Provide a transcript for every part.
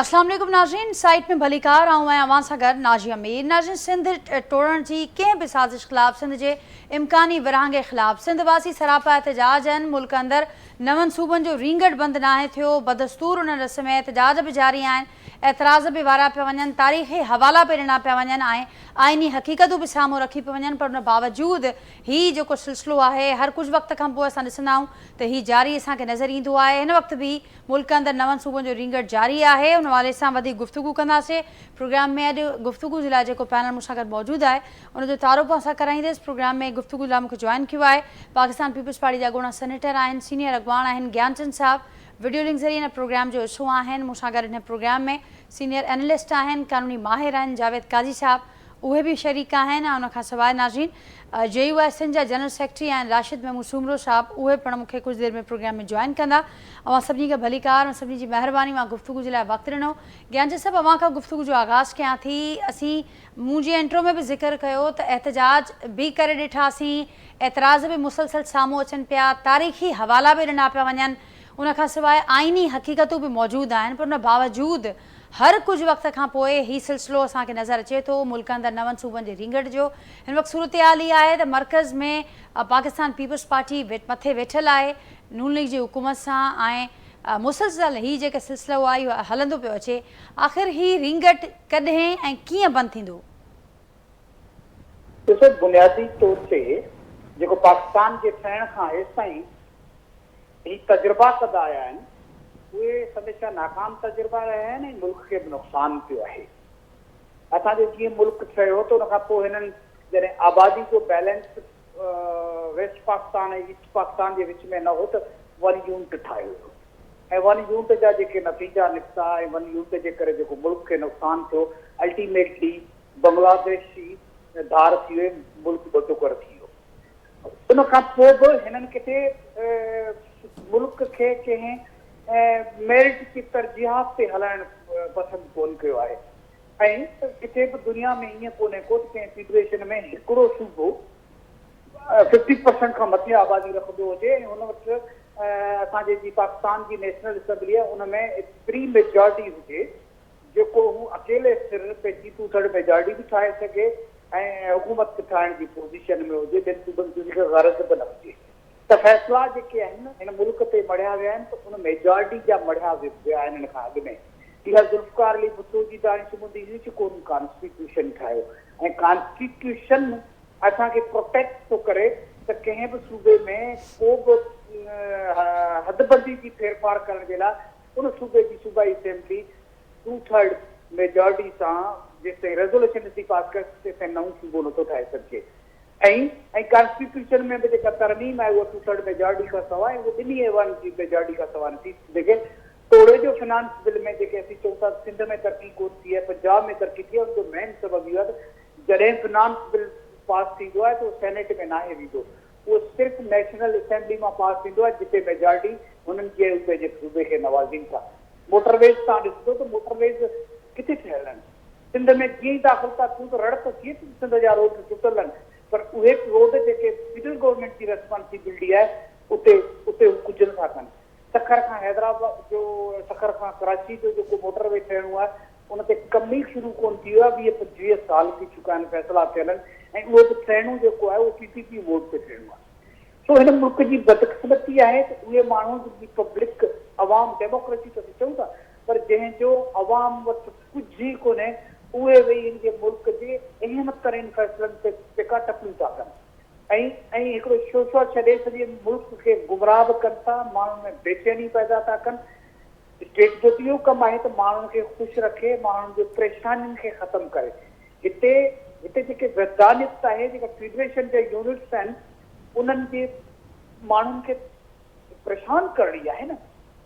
اسلام عليڪم ناظرين سائيٽ ۾ ڀليڪار آئون آهيان اوهان سان گڏ ناجي امير. ناظرين سنڌ ٽوڙڻ جي ڪنهن به سازش خلاف سنڌ جي امڪاني ورهاڱي خلاف سنڌ واسي سراپا احتجاج آهن. ملڪ اندر نون صوبن جو رينگٽ بند ناهي ٿيو، بدستور ان ڏس ۾ احتجاج به جاري آهن، اعتراض به واريا پيا وڃن، تاريخي حوالا به ڏنا پيا وڃن ۽ آئيني حقيقتون به سامهون رکي پيون وڃن پر ان باوجود هي جيڪو سلسلو آهي هر ڪجهه وقت کان پوء اسان ڏسندا آهيون ته هي جاري اسان کي نظر ايندو آهي. هن وقت به ملڪ اندر نون صوبن جو رينگٽ جاري آهي ان حوالي سان وڌيڪ گفتگو ڪنداسين پروگرام ۾ اڄ گفتگو جي لاء جيڪو پينل مون سان گڏ موجود آهي ان جو تعارف اوهان سان ڪرائينديس پروگرام ۾ گفتگو جي لاء مون کي جوائن ڪيو آهي پاڪستان پيپلز پارٽي جا اڳوڻا سينيٽر آهن سينيئر اڳواڻ آهن گيانچند صاحب وڊيو لنڪ ذريعي هن پروگرام جو حصو آهن مون سان گڏ هن پروگرام ۾ سينيئر اينالسٽ آهن قانوني ماهر آهن جاويد قاضي صاحب اهي به شريڪ آهن ۽ ان کان سواء ناظرين جي يو آء سنڌ جا جنرل سيڪريٽري آهن راشد محمود سومرو صاحب اهي پڻ مون کي ڪجهه دير ۾ پروگرام ۾ جوائن ڪندا. اوهان سڀني کي ڀليڪار ۽ سڀني جي مهرباني اوهان گفتگو جي لاء وقت ڏنو. گيانچند صاحب اوهان کان گفتگو جو آغاز ڪيان ٿي. اسين مون جي انٽرو ۾ به ذڪر ڪيو ته احتجاج به ڪري ڏٺاسين، اعتراض به مسلسل سامهون اچن پيا، تاريخي حوالا به ڏنا پيا وڃن، ان کان سواء آئيني حقيقتون به موجود آهن پر ان باوجود هر ڪجهه وقت کان پوء هي سلسلو اسان کي نظر اچي ٿو. ملڪ اندر نون صوبن جي رينگٽ جو هن وقت صورتحال هي آهي ته مرڪز ۾ پاڪستان پيپلز پارٽي مٿي ويٺل آهي نون ليگ جي حڪومت سان ۽ مسلسل هي جيڪي سلسلو آهي اهو هلندو پيو اچي. آخر هي رينگٽ ڪڏهن ۽ ڪيئن بند ٿيندو؟ ڏسو بنيادي طور تي جيڪو پاڪستان جي ٺهڻ کان هيستائين هي تجربا ڪندا آيا آهن، اهي هميشه ناڪام تجربا رهيا آهن ۽ ملڪ کي به نقصان پيو آهي. اسان جو جيئن ملڪ ٺهيو ته ان کان پوء هنن جڏهن آبادي جو balance west Pakistan ۽ east Pakistan جي وچ ۾ نه هو ته ون يونٽ ٺاهيو ويو ۽ ون يونٽ جا جيڪي نتيجا نڪتا ۽ ون يونٽ جي ڪري جيڪو ملڪ کي نقصان ٿيو الٽيميٽلي بنگلاديش ڌار ٿي وئي ملڪ ٻه ٽڪر ٿي ويو. ان کان پوء به هنن ڪٿي ملڪ کي ڪنهن ميرٽ جي ترجيحات تي هلائڻ پسند ڪونه ڪيو آهي ۽ ڪٿي به دنيا ۾ ائين ڪونهي ڪو ته ڪنهن فيڊريشن ۾ هڪڙو صوبو ففٽي پرسنٽ کان مٿي آبادي رکندو هجي ۽ هن وٽ اسان جي جي پاڪستان جي نيشنل اسيمبلي آهي ان ۾ ايتري ميجارٽي هجي جيڪو هو اڪيلي سر پنهنجي ٽو ٿرڊ ميجارٽي به ٺاهي سگهي ۽ حڪومت به ٺاهڻ جي پوزيشن ۾ هجي، ٻين صوبن کي ان کي غرض به نه هجي ته فيصلا جيڪي آهن هن ملڪ تي مڙهيا ويا آهن ته ان ميجارٽي جا مڙهيا ويا آهن. ان کان اڳ ۾ اها ذوالفقار علي ڀٽو جي دانشمندي هئي جيڪو هن ڪانسٽيٽيوشن ٺاهيو ۽ ڪانسٽيٽيوشن اسان کي پروٽيڪٽ ٿو ڪري ته ڪنهن به صوبي ۾ ڪو به حدبندي جي ڦيرڦار ڪرڻ جي لاء ان صوبي جي صوبائي اسيمبلي ٽو ٿرڊ ميجارٽي سان جيستائين ريزوليوشن نٿي پاس ڪري تيستائين نئون صوبو نٿو ٺاهي سگهجي ۽ ۽ ڪانسٽيٽيوشن ۾ به جيڪا ترميم آهي اها ٽو ٿرڊ ميجارٽي کان سواء اهو ٻنهي ايوانن جي ميجارٽي کان سواء نٿي سگهي. توڙي جو فنانس بل ۾ جيڪي اسين چئون ٿا سنڌ ۾ ترقي ڪونه ٿي آهي پنجاب ۾ ترقي ٿي آهي ان جو مين سبب اهو آهي ته جڏهن فنانس بل پاس ٿيندو آهي ته اهو سينيٽ ۾ ناهي ويندو اهو صرف نيشنل اسيمبلي مان پاس ٿيندو آهي جتي ميجارٽي هنن جي آهي هو پنهنجي صوبي کي نوازين ٿا. موٽر ويز توهان ڏسندو ته موٽر ويز ڪٿي ٺهيل آهن. سنڌ ۾ جيئن ئي داخل ٿا ٿيون ته رڙ ٿو ٿئي ته سنڌ جا روڊ ٽٽل آهن پر اهي روڊ جيڪي فيڊرل گورنمينٽ جي ريسپانسبلٽي آهي اتي اتي هو ڪجهه نه ٿا ڪن. سکر کان حيدرآباد جو سکر کان ڪراچي جو جيڪو موٽر وي ٺهڻو آهي ان تي ڪم ئي شروع ڪونه ٿي ويو آهي، 20 25 سال ٿي چڪا آهن فيصلا ٿيل آهن ۽ اهو به ٺهڻو جيڪو آهي اهو پي پي پي موڊ تي ٺهڻو آهي. سو هن ملڪ جي بدقسمتي آهي ته اهي ماڻهو جن جي پبلڪ عوام ڊيموڪريسي ته اسين چئون ٿا پر جنهن جو عوام وٽ ڪجهه ئي ڪونهي اهي ويهي هن جي ملڪ جي اهم ترين فيصلن تي ٽڪا ٽپڻيون ٿا ڪن ۽ ۽ هڪڙو شوشو ڇڏي سڄي ملڪ کي گمراهه به ڪن ٿا ماڻهن ۾ بيچيني پيدا ٿا ڪن. اسٽيٽ جو ته اهو ڪم آهي ته ماڻهن کي خوش رکي، ماڻهن جي پريشانين کي ختم ڪري. هتي هتي جيڪي وحدانيت آهي، جيڪا فيڊريشن جا يونٽس آهن، انهن جي ماڻهن کي پريشان ڪرڻ ئي آهي نه.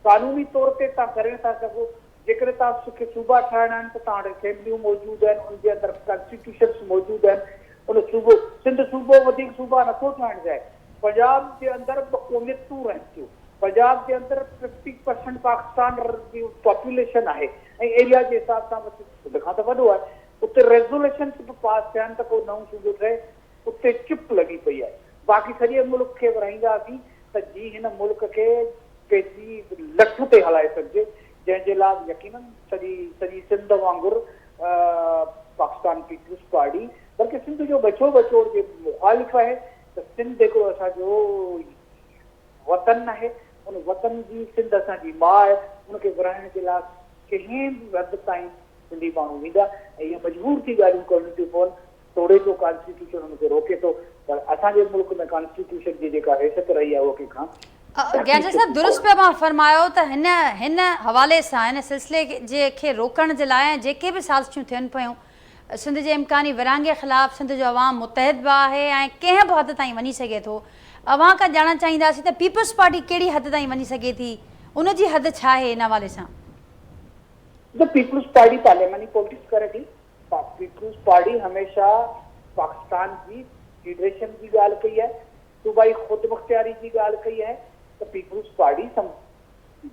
قانوني طور تي توهان ڪري نٿا سگهو. جيڪڏهن توهان کي صوبا ٺاهڻا آهن ته توهان وٽ اسيمبليون موجود آهن، ان جي اندر ڪانسٽيٽيوشنس موجود آهن. ان صوبو سنڌ صوبو وڌيڪ صوبا نٿو ٺاهڻ چاهي. پنجاب جي اندر ٻه قوميتون رهن ٿيون. پنجاب جي اندر ففٽي پرسنٽ پاڪستان جي پاپوليشن آهي ۽ ايريا جي حساب سان به سنڌ کان ته وڏو آهي اتي ريزوليشنس به پاس ٿيا آهن ته ڪو نئون صوبو ٺهي اتي چپ لڳي پئي آهي باقي سڄي ملڪ کي ورهائينداسين ته جي هن ملڪ کي پنهنجي لٺ تي هلائي سگهجي. جنهن جي لاء يقينن سڄي سڄي سنڌ وانگر پاڪستان پيپلز پارٽي بلڪه سنڌ جو ٻچو ٻچوڙ جي مخالف آهي ته سنڌ هڪڙو اسان جو وطن آهي، ان وطن جي سنڌ اسان جي ماء آهي، ان کي ورهائڻ جي لاء ڪنهن به حد تائين سنڌي ماڻهو ويندا ۽ اهي مجبور ٿي ڳالهيون ڪرڻيون ٿيون پون، توڙي جو ڪانسٽيٽيوشن ان کي روڪي ٿو پر اسان جي ملڪ ۾ ڪانسٽيٽيوشن جي جيڪا حيثيت رهي آهي اها ڪنهن کان ڍڪي گيانچند صاحب سگهبي درست ڪونهي. پيا اوهان فرمايو ته هن هن حوالي سان هن سلسلي جي کي روڪڻ جي لاء ۽ جيڪي به سازشون ٿين پيون سنڌ جي امڪاني ورهاڱي خلاف سنڌ جو عوام متحد به آهي ۽ ڪنهن به حد تائين وڃي سگهي ٿو. اوهان کان ڄاڻڻ چاهينداسين ته پيپلز پارٽي ڪهڙي حد تائين وڃي سگهي ٿي، ان جي حد ڇا آهي ان حوالي سان؟ ته پيپلز پارٽي پارلياماني پولٽڪس ڪري ٿي، پيپلز پارٽي هميشه پاڪستان جي فيڊريشن جي ڳالهه ڪئي آهي، صوبائي خودمختياري جي ڳالهه ڪئي آهي ته پيپلز پارٽي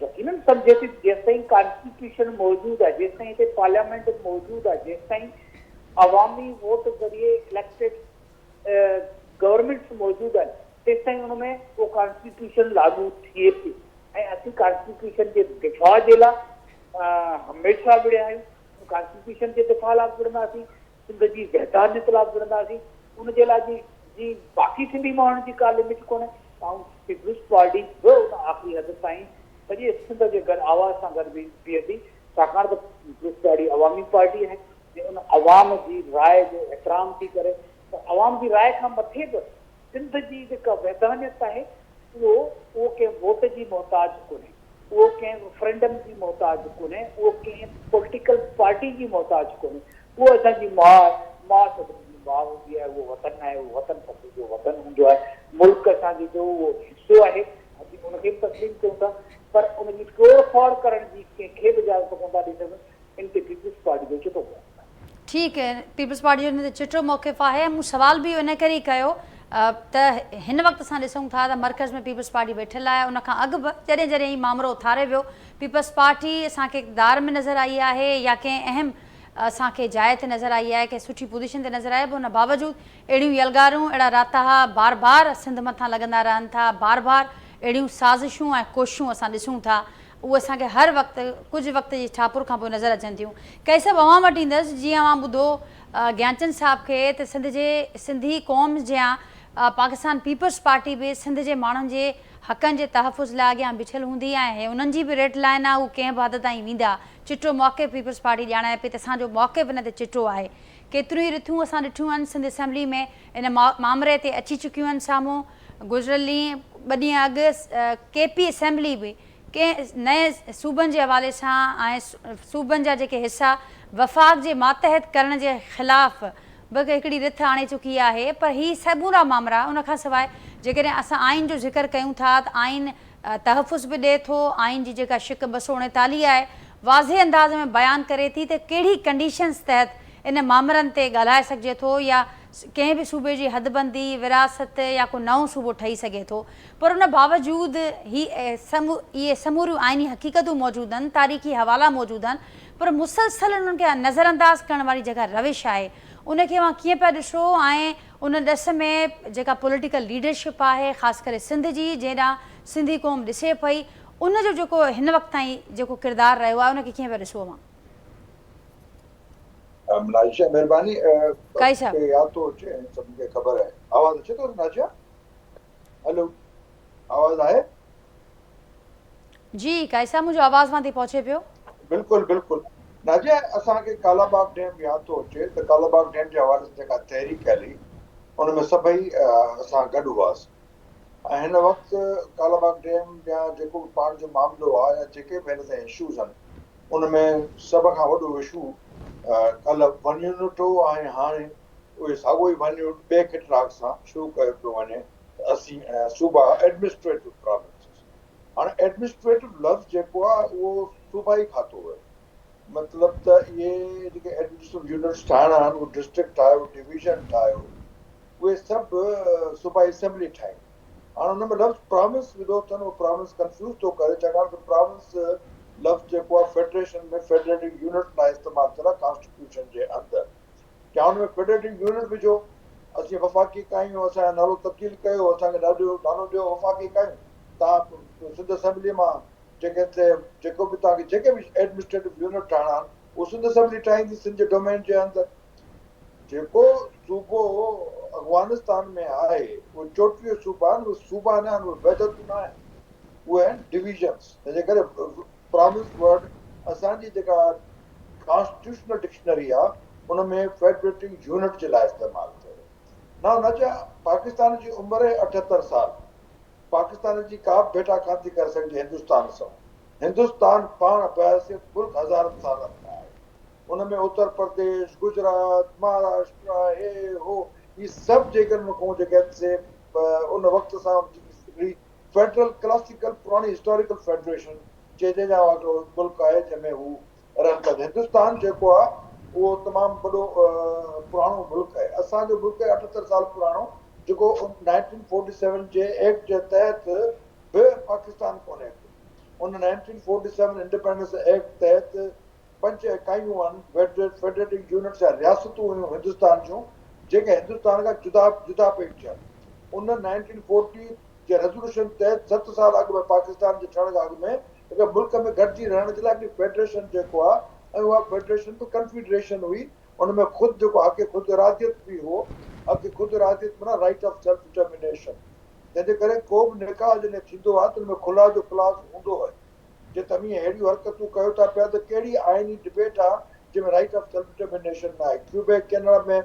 يقينن سمجهي ٿي ته جيستائين ڪانسٽيٽيوشن موجود آهي، جيستائين هتي پارليامينٽ موجود آهي، جيستائين عوامي ووٽ ذريعي اليڪٽيڊ گورنمينٽس موجود آهن، تيستائين ان ۾ اهو ڪانسٽيٽيوشن لاڳو ٿئي پيو ۽ اسين ڪانسٽيٽيوشن جي دفاع جي لاء هميشه وڙهيا آهيون، ڪانسٽيٽيوشن جي دفاع لاء به وڙهنداسين، سنڌ جي وحدانيت لاء به وڙهنداسين، ان جي لاء جي جي باقي سنڌي ماڻهن جي ڪا لمٽ ڪونهي ته آئون پيپلز پارٽي به ان آخري حد تائين سڄي سنڌ جي گڏ آواز سان گڏ بيهندي ڇاڪاڻ ته پيپلز پارٽي عوامي پارٽي آهي ۽ ان عوام جي راء جو احترام ٿي ڪري پر عوام جي راء کان مٿي به سنڌ جي جيڪا وحدانيت آهي اهو اهو ڪنهن ووٽ جي محتاج ڪونهي اهو ڪنهن ريفرنڊم جي محتاج ڪونهي اهو ڪنهن پوليٽيڪل پارٽي جي محتاج ڪونهي اهو اسان جي ماء آهي، ماء سڀني جي ماء هوندي آهي، اهو وطن آهي، اهو وطن سڀني جو وطن هوندو آهي، ملڪ اسان جي جو اهو حصو آهي، اسين ان کي به تسليم ڪيون ٿا، پر ان جي ٽوڙ ڦاڙ ڪرڻ جي ڪنهن کي به اجازت ڪونه ٿا ڏئي سگهون، ان تي پيپلز پارٽي جو چٽو موقف آهي. ٺيڪ پيپلز پارٽي جو ان تي چٽو موقف آهي، مون سوال به اهو ان ڪري ئي ڪيو ته هن وقت اسان ڏسون ٿا ته مرڪز ۾ پيپلز پارٽي ويٺل آهي، ان کان اڳ به جڏهن جڏهن هي مامرو اٿاريو ويو، پيپلز پارٽي اسان کي اقتدار ۾ نظر آئي آهي يا ڪنهن اهم اسان کي جاء تي نظر آئي آهي، ڪنهن سٺي پوزيشن تي نظر آئي پر ان باوجود اهڙيون يلغارون، اهڙا راتاها بار بار سنڌ مٿان لڳندا رهن ٿا، بار بار اهڙيون سازشون ۽ ڪوششون اسان ڏسون ٿا، اهي اسان کي هر وقت ڪجهه وقت جي ٺاپر کان پوء نظر اچن ٿيون. ڪئي صاحب اوهان وٽ ايندس، جيئن اوهان ٻڌو گيانچند صاحب کي ته سنڌ جي سنڌي قوم جيان پاڪستان پيپلز پارٽي به سنڌ جي ماڻهن جي حقن جي تحفظ لاء اڳيان بيٺل هوندي ۽ انهن جي به ريڊ لائين آهي، هو ڪنهن به حد تائين ويندا. چٽو موقف پيپلز پارٽي ڄاڻائي پئي ته اسان جو موقف ان تي چٽو آهي. ڪيتريون ئي رٿون اسان ڏٺيون آهن سنڌ اسيمبلي ۾ ان مامري تي اچي چڪيون آهن سامهون گذريل ڏينهن ٻه ڏينهن اڳ ڪي پي اسيمبلي به ڪنهن نئين صوبن جي حوالي سان ۽ صوبن جا جيڪي حصا وفاق جي ماتحت ڪرڻ جي خلاف به هڪڙي رٿ آڻي چڪي آهي پر هي سمورا مامرا ان کان سواء جيڪڏهن اسان آئين جو ذڪر ڪيون ٿا ته آئين تحفظ به ڏئي ٿو، آئين جي جيڪا شق 239 آهي واضح انداز ۾ بيان ڪري ٿي ته ڪهڙي ڪنڊيشنز تحت ان مامرن تي ڳالهائي سگهجي ٿو يا ڪنهن به صوبي جي حدبندي، ورهاست يا ڪو نئون صوبو ٺهي سگهي ٿو پر ان باوجود هي اهي سموريون آئيني حقيقتون موجود آهن، تاريخي حوالا موجود آهن پر مسلسل انهن کي نظرانداز ڪرڻ واري جيڪا روش آهي ان کي اوهان ڪيئن پيا ڏسو ۽ ان ڏس ۾ جيڪا پوليٽيڪل ليڊرشپ آهي خاص ڪري سنڌ جي جنهن ڏانهن سنڌي قوم ڏسي پئي ان جو جيڪو هن وقت تائين جيڪو ڪردار رهيو آهي ان کي ڪيئن پيا ڏسو اوهان؟ ناجيه مهرباني قائي صاحب. مونکي ياد ٿو اچي ۽ سڀني کي خبر آهي آواز اچي ٿو ناجيه هلو آواز آهي؟ جي قائي صاحب منهنجو آواز وان تائين پهچي پيو. بلڪل بلڪل ناجيه اسان کي ڪالا باغ ڊيم ياد ٿو اچي ته ڪالا باغ ڊيم جي حوالي سان جيڪا تحريڪ هلي ان ۾ سڀئي اسان گڏ هئاسين ۽ هن وقت ڪالا باغ ڊيم يا جيڪو به پاڻ جو معاملو آهي يا جيڪي به هن تائين اشوز آهن ان ۾ سڀ کان وڏو اشو ڪالهه ون يونٽ هو ۽ هاڻي اهي ساڳيو ئي ون يونٽ ٻئي کٽراڳ سان شروع ڪيو پيو وڃي ته اسين صوبا ايڊمنسٽريٽو پراونسز هاڻي ايڊمنسٽريٽو لفظ جيڪو آهي اهو صوبائي کاتو آهي مطلب ته اهي جيڪي ايڊمنسٽريٽو يونٽس ٺاهڻا آهن اهو ڊسٽرڪٽ ٺاهيو ڊويزن ٺاهيو اهي سڀ صوبائي اسيمبلي ٺاهيندي هاڻي ان ۾ لفظ پراونس وڌو اٿن اهو پراونس ڪنفيوز ٿو ڪري ڇاڪاڻ ته پراونس لفظ جيڪو آهي فيڊريشن ۾ فيڊريٽو يونٽ لاء استعمال ٿيل آهي ڪانسٽيٽيوشن جي اندر يا ان ۾ فيڊريٽو يونٽ وجهو، اسين وفاقي اڪائيون، اسان جو نالو تبديل ڪيو، اسان کي نالو ڏيو وفاقي اڪائيون، توهان سنڌ اسيمبليء مان جيڪي تي جيڪو به توهان کي جيڪي به ايڊمنسٽريٽو يونٽ ٺاهڻا آهن اهو سنڌ اسيمبلي ٺاهيندي سنڌ جي ڊومين جي اندر. جيڪو صوبو افغانستان ۾ آهي اهي 34 صوبا آهن اهي صوبا نه آهن اهي وحدتون نه آهن اهي آهن ڊويزنس. تنهن جي ڪري پراونس ورڊ اسان جي جيڪا ڪانسٽيٽيوشنل ڊڪشنري آهي ان ۾ فيڊريٽنگ يونٽ جي لاء استعمال ٿيل. نه نه چيا پاڪستان جي عمر آهي 78 سال. پاڪستان جي ڪا به ڀيٽا ڪانه ٿي ڪري سگهجي هندستان سان. هندستان پاڻ بحيثيت ملڪ هزارن سالن کان آهي. ان ۾ اتر پرديش، گجرات، مهاراشٽرا، هي هو هي سڀ جيڪڏهن ان کان جيڪي آهن سي ان وقت سان هڪڙي فيڊرل ڪلاسيڪل پراڻي هسٽاريڪل فيڊريشن چئجي جا هڪڙو ملڪ آهي جنهن ۾ هو رهن ٿا. هندستان جيڪو آهي اهو تمام وڏو پراڻو ملڪ آهي. اسان جو ملڪ آهي 78 سال پراڻو جيڪو 1947 جي ايڪٽ جي تحت به پاڪستان ڪونهي پيو. ان 1947 انڊيپينڊنس ايڪٽ تحت پنج اڪائيون آهن فيڊريٽنگ يونٽس يا رياستون هيون هندستان جون جيڪي هندستان کان جدا جدا پئي ٿين. ان 1940 جي ريزولوشن تحت ست سال اڳ ۾ پاڪستان جي ٺهڻ کان اڳ ۾ هڪ ملڪ ۾ گڏجي رهڻ جي لاء هڪڙي فيڊريشن جيڪو آهي ۽ اها فيڊريشن به ڪنفيڊريشن هئي ان ۾ خود جيڪو حق خود اراديت به هو حق خود اراديت معنيٰ رائيٽ آف سيلف ڊٽرمينيشن جنهن جي ڪري ڪو به نڪاح جڏهن ٿيندو آهي ته ان ۾ خلع جو ڪلاز هوندو آهي. جي توهين اهڙيون حرڪتون ڪيو ٿا پيا ته ڪهڙي آئيني ڊبيٽ آ جنهن ۾ رائيٽ آف سيلف ڊٽرمينيشن نه آهي. ڪيوبيڪ ڪينيڊا ۾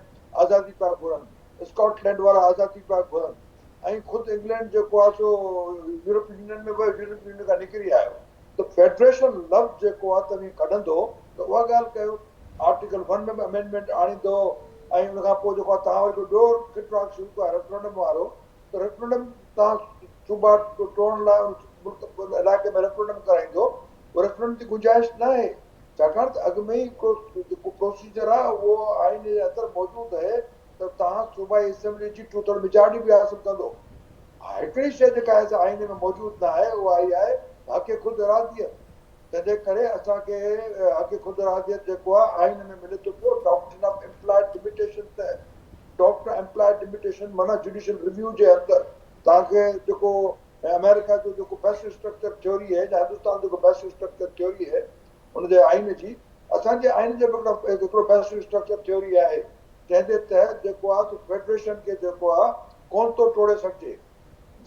آزادي پيا گهرن، اسڪاٽ لينڊ وارا آزادي پيا گهرن ۽ خود انگلينڊ جيڪو آ سو يورپي يونين ۾ ويو يورپي يونين کان نڪري آيو ته فيڊريشن لفظ جيڪو آ توهين ڪڍندو ته اها ڳالهه ڪيو آرٽيڪل ون ۾ به امينڊمينٽ آڻيندو ۽ ان کان پوء جيڪو آ توهان وري ڪو ٻيو کٽراڳ شروع ڪيو آ ريفرنڊم وارو ته ريفرنڊم تان صوبا ٽوڙڻ لاء ان ملڪ علائقي ۾ ريفرنڊم ڪرائيندو اهو ريفرنڊم جي گنجائش ناهي ڇاڪاڻ ته اڳ ۾ ئي هڪڙو جيڪو پروسيجر آهي اهو آئين جي اندر موجود اهي ته توهان صوبائي اسيمبلي جي ٽو ٿرڊ ميجارٽي به حاصل ڪندو. ها هڪڙي شيء جيڪا آهي سا آئين ۾ موجود نه آهي اها هي آهي حق خود اراديت تنهن جي ڪري اسان کي حق خود اراديت جيڪو آهي آئين ۾ ملي ٿو پيو ڊاڪٽرين آف امپلائيڊ لميٽيشن تحت ڊاڪٽرين آف امپلائيڊ لميٽيشن معنيٰ جڊيشل ريويو جي اندر توهان کي جيڪو آمريڪا جو جيڪو بيسڪ اسٽرڪچر ٿيوري آهي يا هندستان جو جيڪو بيسڪ اسٽرڪچر ٿيوري آهي ان جي آئين جي اسان جي آئين جي به هڪڙو بيسڪ اسٽرڪچر ٿيوري آهي جنهن جي تحت جيڪو آهي سو فيڊريشن کي جيڪو آهي ڪونه ٿو ٽوڙي سگهجي.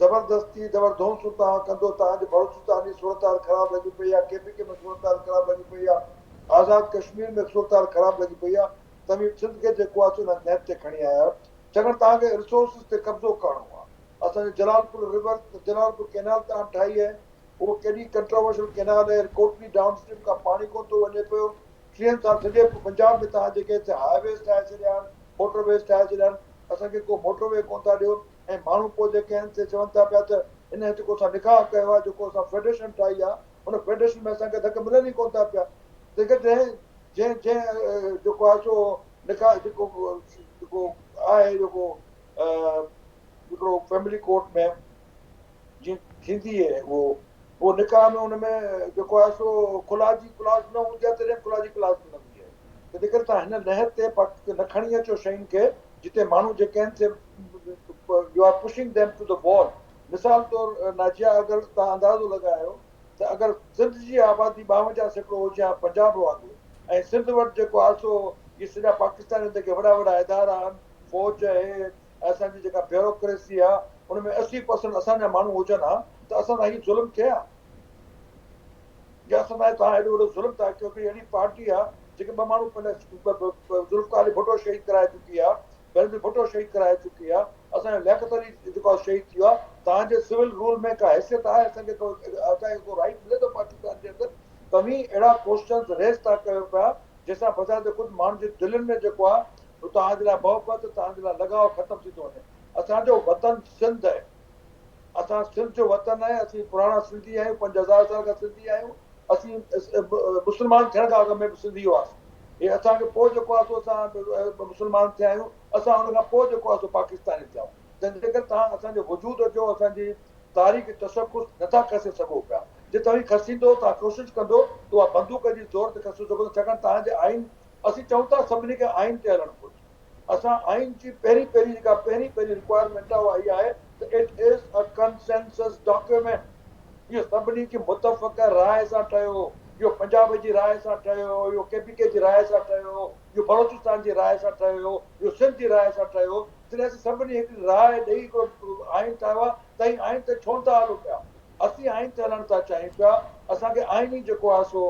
زبردستي زبردونسون توهان ڪندو توهان جي بلوچستان جي صورتحال خراب لڳي پئي آهي ڪي پي ڪي ۾ صورتحال خراب لڳي پئي آهي آزاد ڪشمير ۾ صورتحال خراب لڳي پئي آهي توهين سنڌ کي جيڪو آهي سو ان نيب تي کڻي آيا آهيو ڇاڪاڻ توهان کي ريسورسز تي قبضو ڪرڻو آهي اسان جو جلالپور ريور جلالپور ڪينال توهان ٺاهي آهي اهو ڪيڏي ڪنٽراورشل ڪينال آهي ڪوٽڙي ڊائون اسٽريم کان پاڻي ڪونه ٿو وڃي پيو 30 سال سڄي پنجاب ۾ توهان جيڪي هاء ويز ٺاهي ڇڏيا آهن موٽر ويز ٺاهي ڇڏيا آهن اسان کي ڪو موٽر وي ڪونه ٿا ڏيو ۽ ماڻهو پوء جيڪي آهن سي چون ٿا پيا ته هن جيڪو اسان نڪاح ڪيو آهي، جيڪو اسان فيڊريشن ٺاهي آهي، ان فيڊريشن ۾ اسان کي ڌڪ ملن ئي ڪونه ٿا پيا. تنهن ڪري جنهن جنهن جنهن جيڪو آهي سو نڪاح جيڪو جيڪو آهي جيڪو هڪڙو فيملي ڪورٽ ۾ جيئن ٿيندي آهي اهو اهو نڪاح ۾ ان ۾ جيڪو آهي سو خلا جي ڪلاز نه هوندي آهي تڏهن به خلا جي ڪلاز ملندي آهي. تنهن ڪري توهان هن نهر تي نه کڻي اچو شين کي جتي ماڻهو جيڪي آهن سي you are pushing them to the wall مثال طور ناجيه اگر توهان اندازو لڳايو ته اگر سنڌ جي آبادي 52% هجي ها پنجاب وانگر ۽ سنڌ وٽ جيڪو آهي سو اهي سڄا پاڪستان جا جيڪي وڏا وڏا ادارا آهن فوج آهي ۽ اسان جي جيڪا بيوروڪريسي آهي ان ۾ 80% اسان جا ماڻهو هجن ها ته اسان سان هي ظلم ٿئي ها يا اسان سان توهان هيڏو وڏو ظلم ٿا ڪيو هڪڙي اهڙي پارٽي آهي جيڪي ٻه ماڻهو پنهنجا ذوالفقار علي ڀٽو شهيد ڪرائي چڪي آهي بينظير ڀٽو شهيد ڪرائي چڪي آهي اسان جو لياقت علي جيڪو آهي شهيد ٿي ويو آهي توهان جي سول رول ۾ ڪا حيثيت آهي اسان کي ڪو اسان کي ڪو رائيٽ ملي ٿو پاڪستان جي اندر توهين اهڙا ڪوسچنز ريز ٿا ڪيو پيا جنهن سان بذات خود ماڻهن جي دلين ۾ جيڪو آهي توهان جي لاء محبت توهان جي لاء لڳاء ختم ٿي ٿو وڃي اسان جو وطن سنڌ آهي اسان سنڌ جو وطن آهي اسين پراڻا سنڌي آهيون 5000 سال کان سنڌي آهيون اسين مسلمان ٿيڻ کان اڳ ۾ به سنڌي هئاسين هي اسان کي پوء جيڪو آهي سو اسان مسلمان ٿيا آهيون اسان ان کان پوء جيڪو آهي سو پاڪستاني ٿيا آهيون تنهن جي ڪري توهان اسان جي وجود جو اسان جي تاريخ تشخص نٿا کسي سگهو پيا جي توهين کسيندو توهان ڪوشش ڪندو ته اها بندوق جي زور تي کسي سگهو ٿا ڇاڪاڻ توهان جي آئين اسين چئون ٿا سڀني کي آئين تي هلڻ گهرجي اسان آئين جي پهرين پهرين جيڪا پهرين پهرين رڪوائرمينٽ آهي اها هي آهي ته it is a consensus document. اهو سڀني جي متفقه راء سان ٺهيو هو، اهو پنجاب جي راء سان ٺهيو هو، اهو ڪي پي ڪي جي راء سان ٺهيو هو، اهو بلوچستان جي راء سان ٺهيو هو، اهو سنڌ جي راء سان ٺهيو هو، جڏهن اسين سڀني هڪڙي راء ڏئي هڪڙو آئين ٺاهيو آهي ته هي آئين تي ڇو نٿا هلون پيا؟ اسين آئين تي هلڻ ٿا چاهيون پيا، اسان کي آئيني جيڪو آهي سو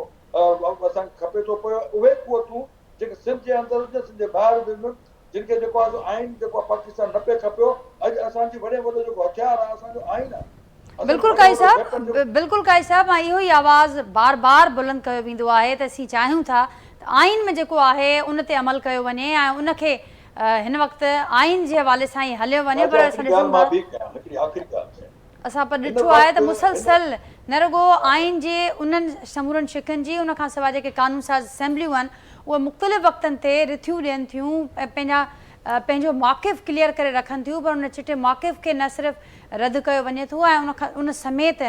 اسان کي کپي ٿو پيو، اهي قوتون جيڪي سنڌ جي اندر هجن سنڌ جي ٻاهر هجن جن کي جيڪو آهي سو آئين جيڪو آهي پاڪستان نه پئي کپيو، اڄ اسان جي وڏي ۾ وڏو جيڪو هٿيار آهي اسان جو آئين آهي. بلڪل قائي صاحب بلڪل قائي صاحب ۽ اهو ئي آواز بار بار بلند ڪيو ويندو آهي ته اسين چاهيون ٿا ته آئين ۾ جيڪو آهي ان تي عمل ڪيو وڃي ۽ ان کي هن وقت آئين جي حوالي سان ئي هليو وڃي پر اسان ڏسون ٿا اسان پر ڏٺو آهي ته مسلسل نه رڳو آئين جي انهن سمورن شقن جي ان کان سواء جيڪي قانون ساز اسيمبليون آهن اهي مختلف وقتن تي رٿيون ڏين ٿيون ۽ پنهنجا پنهنجو موقف ڪليئر ڪري رکن ٿيون پر ان چٽي موقف کي نه صرف رد ڪيو وڃي ٿو ۽ ان کان ان سميت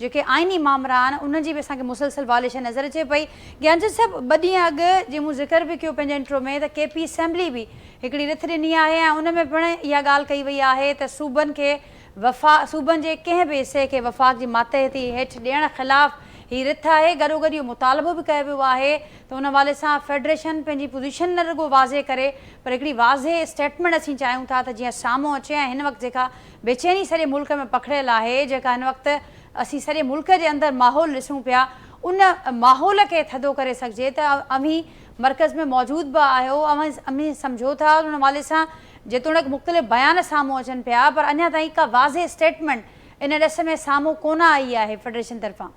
جيڪي آئيني مامرا آهن انهن جي به اسان کي مسلسل واليشن نظر اچي پئي. گيانچند صاحب ٻه ڏينهن اڳ جيئن مون ذڪر به ڪيو پنهنجي انٽرو ۾ ته ڪي پي اسيمبلي به هڪڙي رٿ ڏني آهي ۽ ان ۾ پڻ اها ڳالهه ڪئي وئي آهي ته صوبن کي وفا صوبن جي ڪنهن به حصي کي وفاق جي ماتحتي هيٺ ڏيڻ خلاف هي رٿ آهي گڏوگڏ اهو مطالبو به ڪيو ويو آهي ته ان حوالي سان فيڊريشن پنهنجي پوزيشن نه رڳو واضح ڪري پر هڪڙي واضح اسٽيٽمينٽ اسين چاهيون ٿا ته جيئن سامهون اچي ۽ هن وقت جيڪا بيچيني سڄي ملڪ ۾ پکڙيل آهي جيڪا هن وقت اسين سڄي ملڪ جي اندر ماحول ڏسون پيا ان ماحول کي ٿڌو ڪري سگهجي ته اوهين مرڪز ۾ موجود به آهيو اوهين سمجهو ٿا ان حوالي سان جيتوڻيڪ مختلف بيان سامهون اچن پيا پر اڃا تائين ڪا واضح اسٽيٽمينٽ ان ڏس ۾ سامهون ڪونه آئي آهي فيڊريشن طرفان.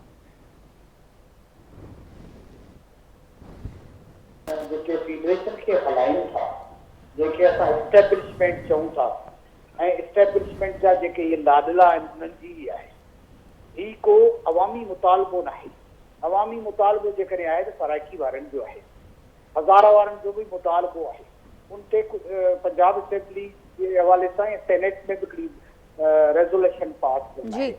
جيڪي فيڊريشن کي هلائين ٿا جنهن کي اسان اسٽيبلشمينٽ چئون ٿا ۽ اسٽيبلشمينٽ جا جيڪي اهي لاڏلا آهن انهن جي ئي آهي. هي ڪو عوامي مطالبو ناهي. عوامي مطالبو جيڪڏهن آهي ته سرائيڪي وارن جو آهي. هزاره وارن جو به مطالبو آهي. ان تي پنجاب اسيمبلي جي حوالي سان يا سينيٽ ۾ به هڪڙي ريزوليشن پاس ٿيل آهي.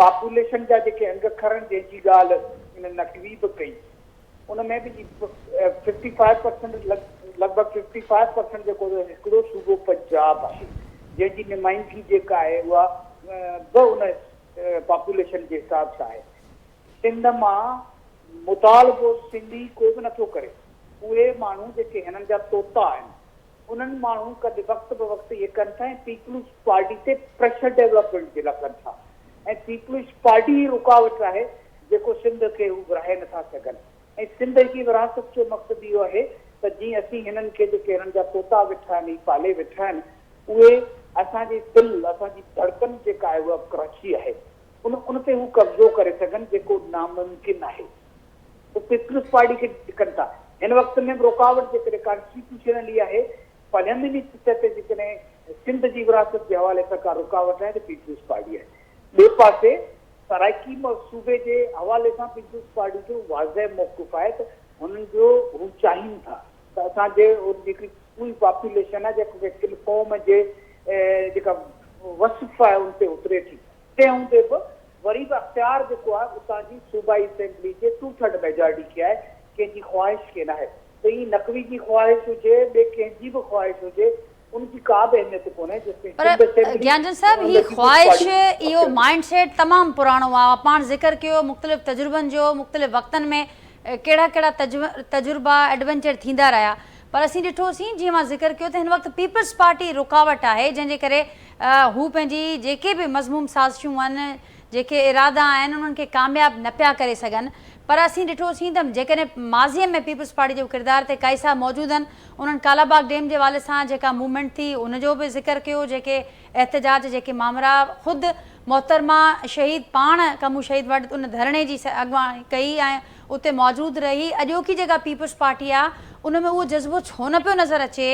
پاپوليشن جا جيڪي انگ اکر آهن جنهن جي ڳالهه هن نقوي به ڪئي ان ۾ به ففٽي فائيو پرسنٽ لڳ ڀڳ ففٽي فائيو پرسنٽ جيڪو هڪڙو صوبو پنجاب آهي جنهن جي نمائندگي جيڪا آهي اها به ان پاپوليشن جي حساب سان آهي. سنڌ مان مطالبو سنڌي ڪو به نٿو ڪري اهي ماڻهو جيڪي هنن جا طوطا آهن انهن ماڻهو ڪڏهن وقت به وقت اهي ڪن ٿا ۽ پيپلز پارٽي تي پريشر ڊولپمينٽ جي لاء ڪن ٿا ۽ پيپلز پارٽي ئي رڪاوٽ آهي جيڪو سنڌ کي هو ورهائي نٿا سگهن ۽ سنڌ جي ورهاست جو مقصد اهو آهي ته جيئن اسين هنن کي جيڪي هنن جا طوطا ويٺا آهن هي پالي ويٺا آهن اهي اسان جي دل اسان جي ڌڙڪن جيڪا آهي اها ڪراچي آهي ان ان تي هو قبضو ڪري سگهن جيڪو ناممڪن آهي. هو پيپلز پارٽي کي ٽڪن ٿا. هن وقت ۾ به رڪاوٽ جيڪڏهن ڪانسٽيٽيوشنلي آهي، پارلياماني سطح تي جيڪڏهن سنڌ جي وراثت جي حوالي سان ڪا رڪاوٽ آهي ته پيپلز پارٽي آهي. ٻئي پاسي سرائيڪي صوبي جي حوالي سان پيپلز پارٽي جو واضح موقف آهي ته هنن جو هو چاهين ٿا ته اسان جي جيڪي پوري پاپوليشن آهي جيڪا ڪل قوم جي جيڪا وصف آهي ان تي اتري ٿي تنهن هوندي به وري به اختيار جيڪو آهي اتان جي صوبائي اسيمبلي جي ٽو ٿرڊ ميجارٽي کي آهي، ڪنهن جي خواهش کي ناهي ته هي نقوي جي خواهش هجي ٻي ڪنهن جي به خواهش هجي ان جي ڪا به اهميت ڪونهي جيستائين پر سنڌ اسيمبلي گيانچند صاحب ۽ هي پيپلز خواهش پارٽي اهو اختيار مائنڊ سيٽ تمام پراڻو آهي پاڻ ذڪر ڪيو مختلف تجربن جو مختلف وقتن ۾ ڪهڙا ڪهڙا تجربا ايڊونچر ٿيندا رهيا پر اسين ڏٺوسين جيئن مان ذڪر ڪيو ته هن وقت پيپلز پارٽي رڪاوٽ آهي جنهن جي ڪري هو پنهنجي جيڪي به مذموم سازشون آهن جيڪي ارادا آهن انهن کي ڪامياب نه پيا ڪري سگهن پر اسين ڏٺوسين ته جيڪڏهن ماضي ۾ پيپلز پارٽي جو ڪردار تي ڪائي صاحب موجود آهن انهن ڪالاباغ ڊيم جي حوالي سان جيڪا موومينٽ ٿي ان جو به ذڪر ڪيو جيڪي احتجاج جيڪي مامرا خود محترمه شهيد پاڻ ڪمو شهيد وٽ ان ڌرڻي جي اڳواڻي ڪئي ۽ اتي موجود رهي اڄوڪي جيڪا پيپلز پارٽي آ ان ۾ اهو جذبو ڇو نه پيو نظر اچي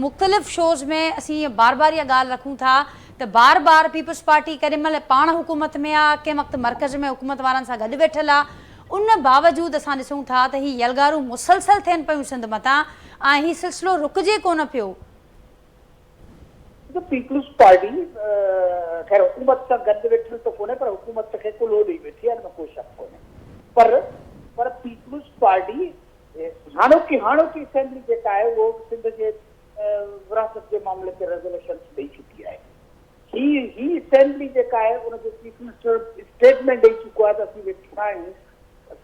مختلف شوز ۾ اسين بار بار اها ڳالهه رکون ٿا ته بار بار پيپلز پارٽي ڪڏهن مهل پاڻ حڪومت ۾ آ ڪنهن وقت مرڪز ۾ حڪومت وارن سان گڏ ويٺل آ ان باوجود اسان ڏسون ٿا ته هي يلغارون مسلسل ٿين پيون سنڌ متان ۽ هي سلسلو رڪجي ڪونه پيو. ته پيپلز پارٽي خير حڪومت سان گڏ ويٺل ته ڪونهي پر حڪومت کي ڪلهو ڏئي ويٺي آهي ان ۾ ڪو شڪ ڪونهي پر پر پيپلز پارٽي هاڻوڪي هاڻوڪي اسيمبلي جيڪا آهي اهو به سنڌ جي وراثت جي معاملي تي ريزوليشنس ڏئي چڪي آهي. هي هي اسيمبلي جيڪا آهي ان جو چيف منسٽر اسٽيٽمينٽ ڏئي چڪو آهي ته اسين ويٺا آهيون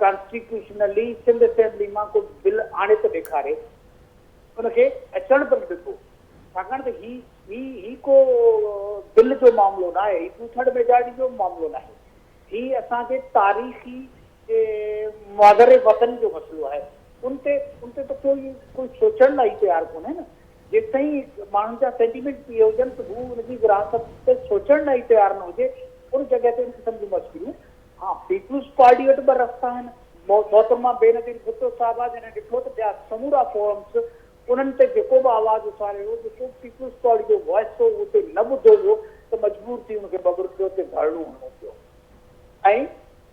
ڪانسٽيٽيوشنلي سنڌ اسيمبلي مان ڪو بل آڻي ته ڏيکاري، ان کي اچڻ به نه ڏبو، ڇاڪاڻ ته هي هي هي ڪو بل جو معاملو ناهي، هي ٽو ٿرڊ ميجارٽي جو به معاملو ناهي، هي اسان جي تاريخي مادر وطن جو مسئلو آهي، ان تي ان تي ته ڪوئي ڪوئي سوچڻ لاء ئي تيار ڪونهي نه، جيستائين ماڻهن جا سينٽيمينٽس اهي هجن ته هو ان جي ورهاست تي سوچڻ لاء ئي تيار نه هجي، ان جڳهه تي ان قسم جون مشڪلون ها پيپلز پارٽي وٽ ٻه رستا آهن، محترمه بينظير ڀٽو صاحبه جڏهن ڏٺو ته ٻيا سمورا فورمز انهن تي جيڪو به آواز اٿاريو ويو، جيڪو به پيپلز پارٽي جو وائس هو اهو اتي نه ٻڌو ويو ته مجبور ٿي ان کي ٻٻرلوء تي ڌرڻو هڻڻو پيو ۽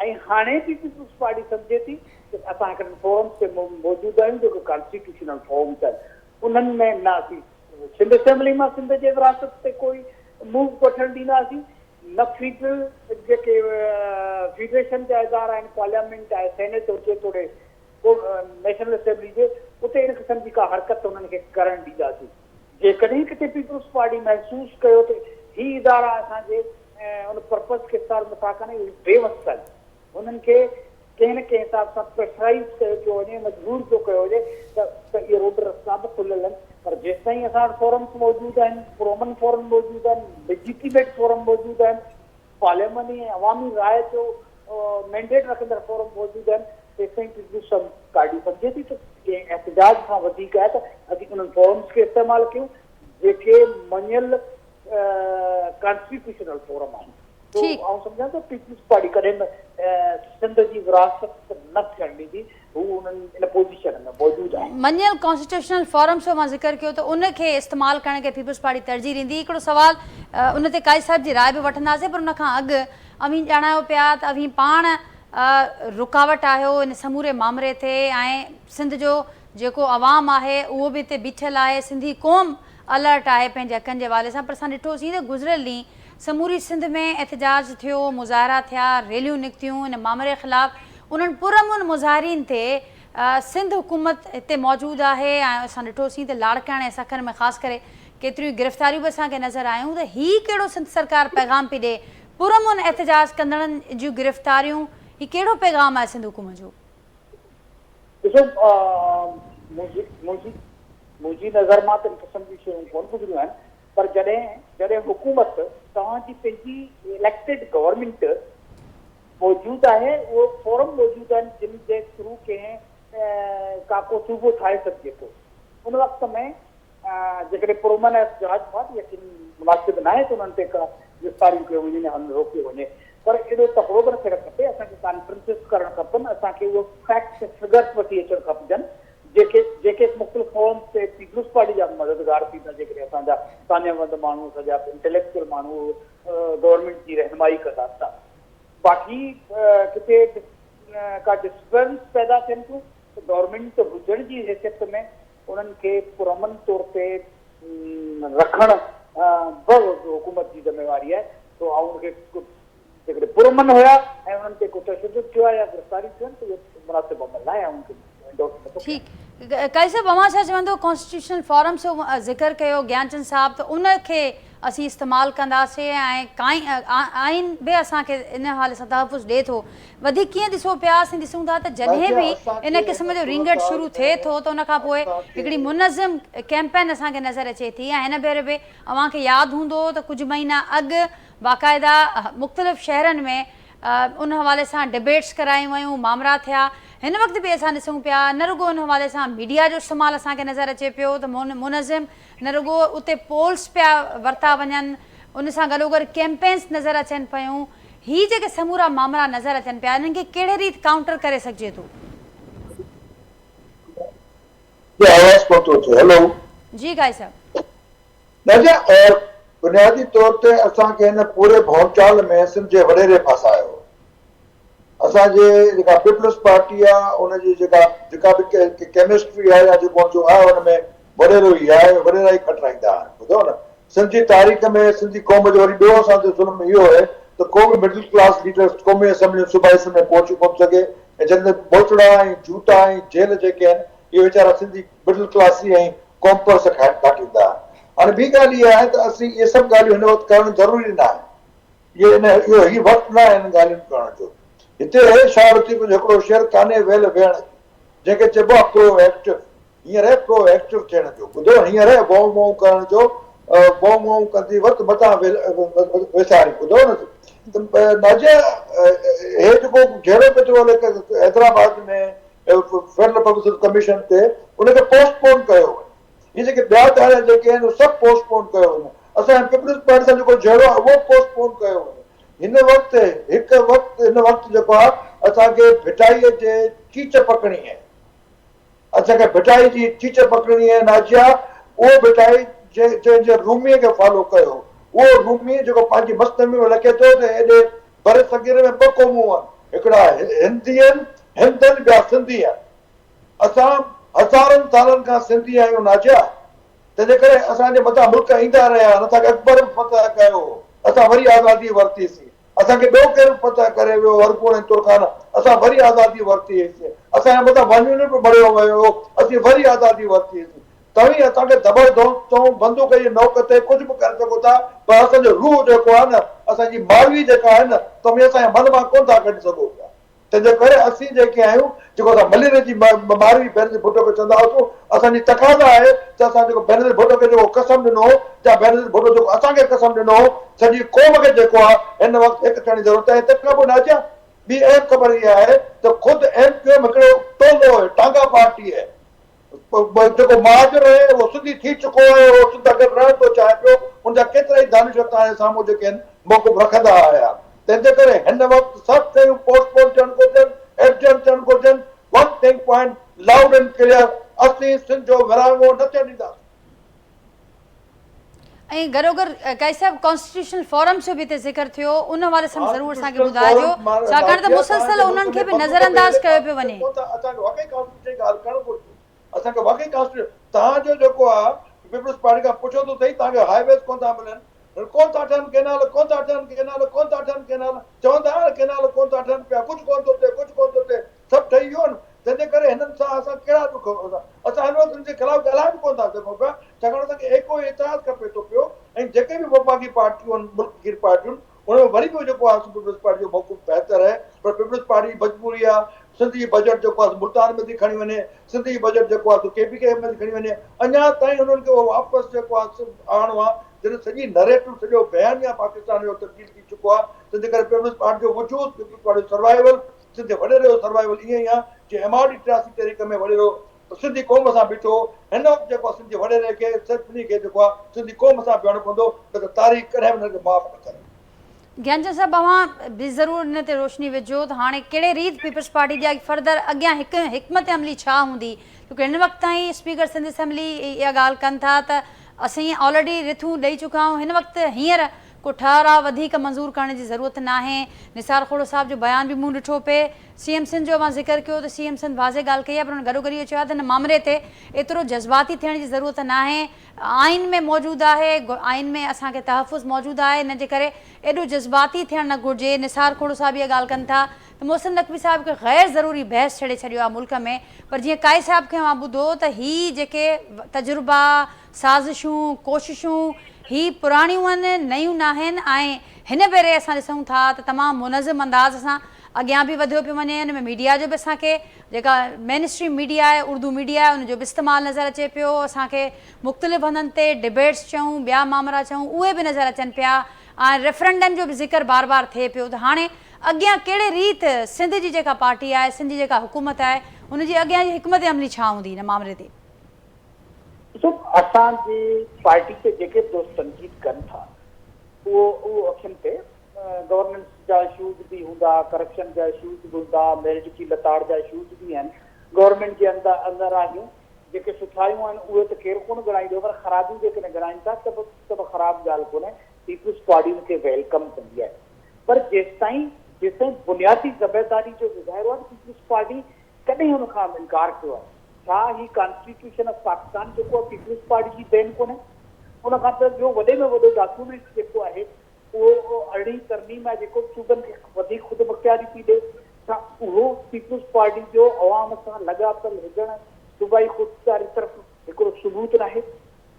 ۽ هاڻي به پيپلز پارٽي سمجهي ٿي ته اسان هڪڙن فورمز تي موجود آهيون جيڪو ڪانسٽيٽيوشنل فورمز آهن انهن ۾ نه اسين سنڌ اسيمبلي مان سنڌ جي وراثت تي ڪوئي موو وٺڻ ڏينداسين نه فيڊرل جيڪي فيڊريشن جا ادارا آهن پارليامينٽ آهي سينيٽ هجي توڙي نيشنل اسيمبلي هجي اتي ان قسم جي ڪا حرڪت انهن کي ڪرڻ ڏينداسين جيڪڏهن ڪٿي پيپلز پارٽي محسوس ڪيو ته هي ادارا اسان جي ان پرپز کي سرو نٿا ڪن اهي بيوس آهن هنن کي ڪنهن نه ڪنهن حساب سان پريشرائيز ڪيو پيو وڃي، مجبور پيو ڪيو وڃي ته ته اهي روڊ رستا به کليل آهن پر جيستائين اسان وٽ فورمز موجود آهن، پرامن فورم موجود آهن، ليجيٽيميٽ فورم موجود آهن، پارلياماني ۽ عوامي راء جو مينڊيٽ رکندڙ فورم موجود آهن تيستائين پيپلز پارٽي سمجهي ٿي ته ڪنهن احتجاج کان وڌيڪ آهي ته اسين انهن فورمز کي استعمال ڪيون جيڪي مڃيل ڪانسٽيٽيوشنل فورم آهن. سو آئون سمجهان ٿو پيپلز پارٽي ڪڏهن به سنڌ جي ورهاست نه ٿيڻ ڏيندي، هو انهن ان پوزيشن ۾ موجود آهن. مڃيل ڪانسٽيٽيوشنل فورمز جو اوهان ذڪر ڪيو ته ان کي استعمال ڪرڻ کي پيپلز پارٽي ترجيح ڏيندي. هڪڙو سوال ان تي قاضي صاحب جي راء به وٺنداسين پر ان کان اڳ اوهين ڄاڻايو پيا ته اوهين پاڻ رڪاوٽ آهيو ان سموري مامري تي ۽ سنڌ جو جيڪو عوام آهي اهو به هتي بيٺل آهي، سنڌي قوم الرٽ آهي پنهنجي حقن جي حوالي سان پر اسان ڏٺوسين ته گذريل ڏينهن سموري سنڌ ۾ احتجاج ٿيو، مظاهرا ٿيا، ريليون نڪتيون، ان مامري خلاف انهن پرامن مظاهرين تي سنڌ حڪومت هتي موجود آهي ۽ اسان ڏٺوسين ته لاڙڪاڻي ۽ سکر ۾ خاص ڪري ڪيتريون ئي گرفتاريون به اسان کي نظر آيون ته هي ڪهڙو سنڌ سرڪار پيغام پئي ڏئي پرامن احتجاج ڪندڙن جون گرفتاريون هي ڪهڙو پيغام آهي سنڌ حڪومت جو؟ ڏسو منهنجي منهنجي نظر مان ته ان قسم جون شيون ڪونه گذريون آهن پر جڏهن جڏهن حڪومت توهان جي پنهنجي اليڪٽيڊ گورنمينٽ موجود آهي اهو فورم موجود آهن جن جي ٿرو ڪنهن ڪا ڪو صوبو ٺاهي سگهجي ٿو ان وقت ۾ جيڪڏهن پرامن احتجاج هئا ته يقين مناسب ناهي ته انهن تي ڪا گرفتاريون ڪيون وڃن يا انهن روڪيو وڃي پر ايڏو تڪڙو به نه ٿيڻ کپي اسان کي ڪانفرنسز ڪرڻ کپن اسان کي اهو فيڪٽس ۽ فگرس وٺي اچڻ کپجن جيڪي جيڪي مختلف فورمز تي پيپلز پارٽي جا به مددگار ٿيندا جيڪڏهن اسان جا ساڃاهه وند ماڻهو اسان جا انٽليڪچوئل ماڻهو گورنمينٽ جي رهنمائي ڪندا ته باقي ڪٿي ڪا ڊسٽربنس پيدا ٿين ٿيون ته گورنمينٽ هجڻ جي حيثيت ۾ انهن کي پرامن طور تي رکڻ به حڪومت جي ذميواري آهي سو آئون ان کي جيڪڏهن پرامن هيا ۽ انهن تي ڪو تشدد ٿيو آهي يا گرفتاريون ٿيون آهن ته اهو مناسب عمل ناهي آئون ان کي انڊورس نٿو ڪيان. ٺيڪ قاضي صاحب اوهان ڇا چوندو ڪانسٽيٽيوشنل فورم جو ذڪر ڪيو گيانچند صاحب ته ان کي اسين استعمال ڪنداسين ۽ آئين به اسان کي ان حوالي سان تحفظ ڏئي ٿو وڌيڪ ڪيئن ڏسو پيا اسين ڏسون ٿا ته جڏهن به ان قسم جو رينگٽ شروع ٿئي ٿو ته ان کان پوء هڪڙي منظم ڪيمپين اسان کي نظر اچي ٿي ۽ هن ڀيري به اوهان کي ياد هوندو ته ڪجهه مهينا اڳ باقاعده مختلف شهرن ۾ ان حوالي سان ڊبيٽس ڪرايون ويون، مامرا ٿيا، هن وقت به اسان ڏسون پيا نه رڳو ان حوالي سان ميڊيا جو استعمال اسان کي نظر اچي پيو ته منظم نه رڳو اتي پولس پيا ورتا وڃن ان سان گڏوگڏ ڪيمپينس نظر اچن پيون، هي جيڪي سمورا مامرا نظر اچن پيا انهن کي ڪهڙي ريت ڪائونٽر ڪري سگهجي ٿو؟ جي آواز ڪونه ٿو اچي هيلو. جي قائد صاحب. نه جي بنيادي طور تي اسان کي هن پوري ڀونچال ۾ سنڌ جي وڏيري ڦاسايو. اسان جي جيڪا پيپلز پارٽي آ ان جي جيڪا جيڪا به ڪيمسٽري آ يا جيڪو ان جو آهي ان ۾ وڏيرو ئي آهي وڏيرا ئي کٽرائيندا آهن ٻڌو نه سنڌ جي تاريخ ۾ سنڌي قوم جو وري ٻيو اسان تي ظلم اهو آهي ته ڪو به مڊل ڪلاس ليڊر قومي اسيمبلي صوبائي اسيمبلي ۾ پهچي ڪونه سگهي ۽ جن تي ٻوچڙا ۽ جوتا ۽ جيل جيڪي آهن اهي ويچارا سنڌي مڊل ڪلاسي ۽ قومپرست کاٽيندا. هاڻي ٻي ڳالهه اها آهي ته اسين اهي سڀ ڳالهيون هن وقت ڪرڻ ضروري نه آهن. اهي ان اهو هي وقت نه آهي انهن ڳالهين ڪرڻ جو. هتي شاهه لطيف جو هڪڙو شعر ڪانهي ويل ويهڻ جي، جنهن کي چئبو آهي پرو ايڪٽو. هينئر پرو ايڪٽو ٿيڻ جو ٻڌو هينئر وئون وئون ڪرڻ جو وئون وئون ڪندي وقت متان وسارين ٻڌو نه ته ناجيه هي جيڪو جهيڙو پيو ٿو هلي Hyderabad ۾ federal public service commission تي ان کي پوسٽ پون ڪيو وڃي. هي جيڪي ٻيا ڌاڙا جيڪي آهن اهي سڀ پوسٽ پون ڪيو وڃي. اسان جي پيپلز پارٽي سان جيڪو جهيڙو آهي اهو پوسٽ پون ڪيو وڃي. هن وقت هڪ وقت هن وقت جيڪو آهي اسان کي ڀٽائي جي چيچ پڪڙڻي آهي. اسان کي ڀٽائي جي چيچ پڪڙڻي آهي ناجيا اهو ڀٽائي جنهن جي روميء کي فالو ڪيو اهو رومي جيڪو پنهنجي مثنوي ۾ لکي ٿو ته هيڏي برصغير ۾ ٻه قومون آهن هڪڙا هندي آهن هندن ٻيا سنڌي آهن. اسان هزارن سالن کان سنڌي آهيون ناجيا، تنهنجي ڪري اسان جي مٿان ملڪ ايندا رهيا آهن، اسان کي اڪبر به فتح ڪيو هو، اسان وري آزادي ورتي سين، اسان کي ٻيو ڪير به فتح ڪري ويو هو ارغون ۽ ترخان، اسان وري آزادي ورتي هئي، اسان جي مٿان ون يونٽ به مڙهيو ويو هو، اسين وري آزادي ورتي هئي. توهين اسان کي ڌٻڙ ڌونس بندوق جي نوڪ تي ڪجهه به ڪري سگهو ٿا، پر اسان جو روح جيڪو آهي نه، اسان جي ماروي جيڪا آهي نه، توهين اسان جي من مان ڪونه ٿا ڪڍي سگهو پيا. تنهنجي ڪري اسين جيڪي آهيون، جيڪو اسان ملير جي ماروي بينظير ڀٽو کي چوندا هئاسون، اسان جي تقاضا آهي ته اسان جيڪو بينظير ڀٽو کي جيڪو قسم ڏنو هو يا بينظير ڀٽو جيڪو اسان کي قسم ڏنو هو، سڄي قوم کي جيڪو آهي هن وقت هڪ ٿيڻ جي ضرورت آهي. تنهن کان پوء ناجيه، ٻي اهم خبر اها آهي ته خود ايم ڪيو ايم هڪڙو ٽولو آهي، ٽانگا پارٽي آهي. جيڪو مهاجر آهي اهو سنڌي ٿي چڪو آهي، اهو سنڌ اگر رهڻ ٿو چاهي پيو، ان جا ڪيترائي دانشور توهان جي سامهون جيڪي آهن موقف رکندا آيا، تنهن جي ڪري هن وقت سڀ شيون پوسٽ پون ٿيڻ گهرجن، ايڊجرن ٿيڻ گهرجن، one thing point loud and clear اسين سنڌ جو ورهاڱو نه ٿيڻ ڏينداسين. ۽ گڏوگڏ قائد صاحب ڪانسٽيٽيوشنل فورمز جو به هتي ذڪر ٿيو ان حوالي سان به ضرور اسان کي ٻڌائجو ڇاڪاڻ ته مسلسل انهن کي به نظر انداز ڪيو پيو وڃي. اسان کي واقعي ڪانسٽيٽيوشن جي ڳالهه ڪرڻ گهرجي اسان کي واقعي ڪانسٽيٽيوشن توهان جو جيڪو آ پيپلز پارٽي کان پڇو ته سهي توهان کي هاء ويز ڪونه ٿا ملن ڪونه ٿا ٺهن ڪينال ڪونه ٿا ٺهن ڪينال ڪونه ٿا ٺهن ڪينال چون ٿا ڪينال ڪونه ٿا ٺهن پيا ڪجهه ڪونه ٿو ٿئي ڪجهه ڪونه ٿو ٿئي سڀ ٺهي ويو نه، تنهن جي ڪري هنن سان اسان ڪهڙا ڏک، اسان هن وقت هنن جي خلاف ڳالهائي به ڪونه ٿا سگهون پيا، ڇاڪاڻ اسان کي ايڪو ۽ اتحاد کپي ٿو پيو ۽ جيڪي به وفاقي پارٽيون آهن، ملڪ گير پارٽيون، ان ۾ وري به جيڪو آهي سو پيپلز پارٽي جو موقف بهتر آهي، پر پيپلز پارٽي جي مجبوري آهي، سنڌ جي بجيٽ جيڪو آهي سو ملتان ۾ ٿي کڻي وڃي، سنڌ جي بجيٽ جيڪو آهي سو ڪي پي ڪي ۾ ٿي کڻي وڃي، اڃا تائين انهن کي اهو واپس جيڪو آهي سو آڻڻو آهي، جڏهن سڄي نريٽو سڄو بيانيه پاڪستان جو تبديل ٿي چڪو آهي، تنهن جي ڪري پيپلز پارٽي جو وجود، پيپلز پارٽي جو سروائيول سنڌ جي وڏيري جو سروائيول ائين ئي آ جيئن ايم آر ڊي 83 تحريڪ ۾ وڏيرو سنڌي قوم سان بيٺو هو. هن وقت جيڪو آ سنڌ جي وڏيري کي سڀني کي جيڪو آ سنڌي قوم سان بيهڻو پوندو نه ته تاريخ ڪڏهن به هنن کي معاف نه ڪندي. گيانچند صاحب اوهان به ضرور ان تي روشني وجهو ته هاڻي ڪهڙي ريت پيپلز پارٽي جي فرڌر اڳيان هڪ حڪمت عملي ڇا هوندي ڇو هن وقت تائين اسپيڪر سنڌ اسيمبلي اها ڳالهه ڪن ٿا ته اسين آلريڊي رٿون ڏئي چڪا آهيون هن وقت هينئر ڪو ٺهراء وڌيڪ منظور ڪرڻ جي ضرورت ناهي، نثار کهڙو صاحب جو بيان به مون ڏٺو پئي، سي ايم سنڌ جو اوهان ذڪر ڪيو ته سي ايم سنڌ واضح ڳالهه ڪئي آهي پر هن گڏوگڏ اهو چيو آهي ته هن مامري تي ايترو جذباتي ٿيڻ جي ضرورت ناهي، آئين ۾ موجود آهي، آئين ۾ اسان کي تحفظ موجود آهي ان جي ڪري ايڏو جذباتي ٿيڻ نه گهرجي، نثار کهڙو صاحب اها ڳالهه ڪن ٿا ته محسن نقوي صاحب هڪ غير ضروري بحث ڇيڙي ڇڏيو آهي ملڪ ۾ پر جيئن قائد صاحب کي اوهان ٻڌو ته هي جيڪي تجربا، سازشون، ڪوششون هي پراڻيون آهن، نيون ناهن ۽ هن ڀيري اسان ڏسون ٿا ته تمام منظم انداز سان اڳيان به وڌيو پيو وڃي، ان ۾ ميڊيا جو به اسان کي جيڪا مين اسٽريم ميڊيا آهي، اردو ميڊيا آهي ان جو به استعمال نظر اچي پيو، اسان کي مختلف هنڌن تي ڊبيٽس چئون ٻيا مامرا چئون اهي به نظر اچن پيا ۽ ريفرنڊم جو به ذڪر بار بار ٿئي پيو ته هاڻي اڳيان ڪهڙي ريت سنڌ جي جيڪا پارٽي آهي، سنڌ جي جيڪا حڪومت آهي ان جي اڳيان جي حڪمت عملي ڇا هوندي ان مامري تي؟ ڏسو اسان جي پارٽي تي جيڪي به دوست تنقيد ڪن ٿا اهو اهو اکين تي گورننس جا اشوز به هوندا، ڪرپشن جا اشوز به هوندا، ميرٽ جي لتاڙ جا اشوز به آهن، گورنمينٽ جي اندر آهيون جيڪي سٺايون آهن اهي ته ڪير ڪونه ڳڻائيندو پر خرابيون جيڪڏهن ڳڻائين ٿا ته به ته به خراب ڳالهه ڪونهي، پيپلز پارٽي ان کي welcome ڪندي آهي پر جيستائين جيستائين بنيادي ذميداري جو مظاهرو آهي ته پيپلز پارٽي ڪڏهن ان کان انڪار ڪيو آهي؟ ڇا هي ڪانسٽيٽيوشن آف پاڪستان جيڪو آهي پيپلز پارٽي جي دين ڪونهي؟ ان کان پوء ٻيو وڏي ۾ وڏو ڊاڪيومينٽ جيڪو آهي اهو ارڙهين ترميم آهي جيڪو صوبن کي وڌيڪ خودمختياري ٿي ڏي. ڇا اهو پيپلز پارٽي جو عوام سان لاڳاپيل هجڻ صوبائي خودمختياري طرف هڪڙو ثبوت ناهي؟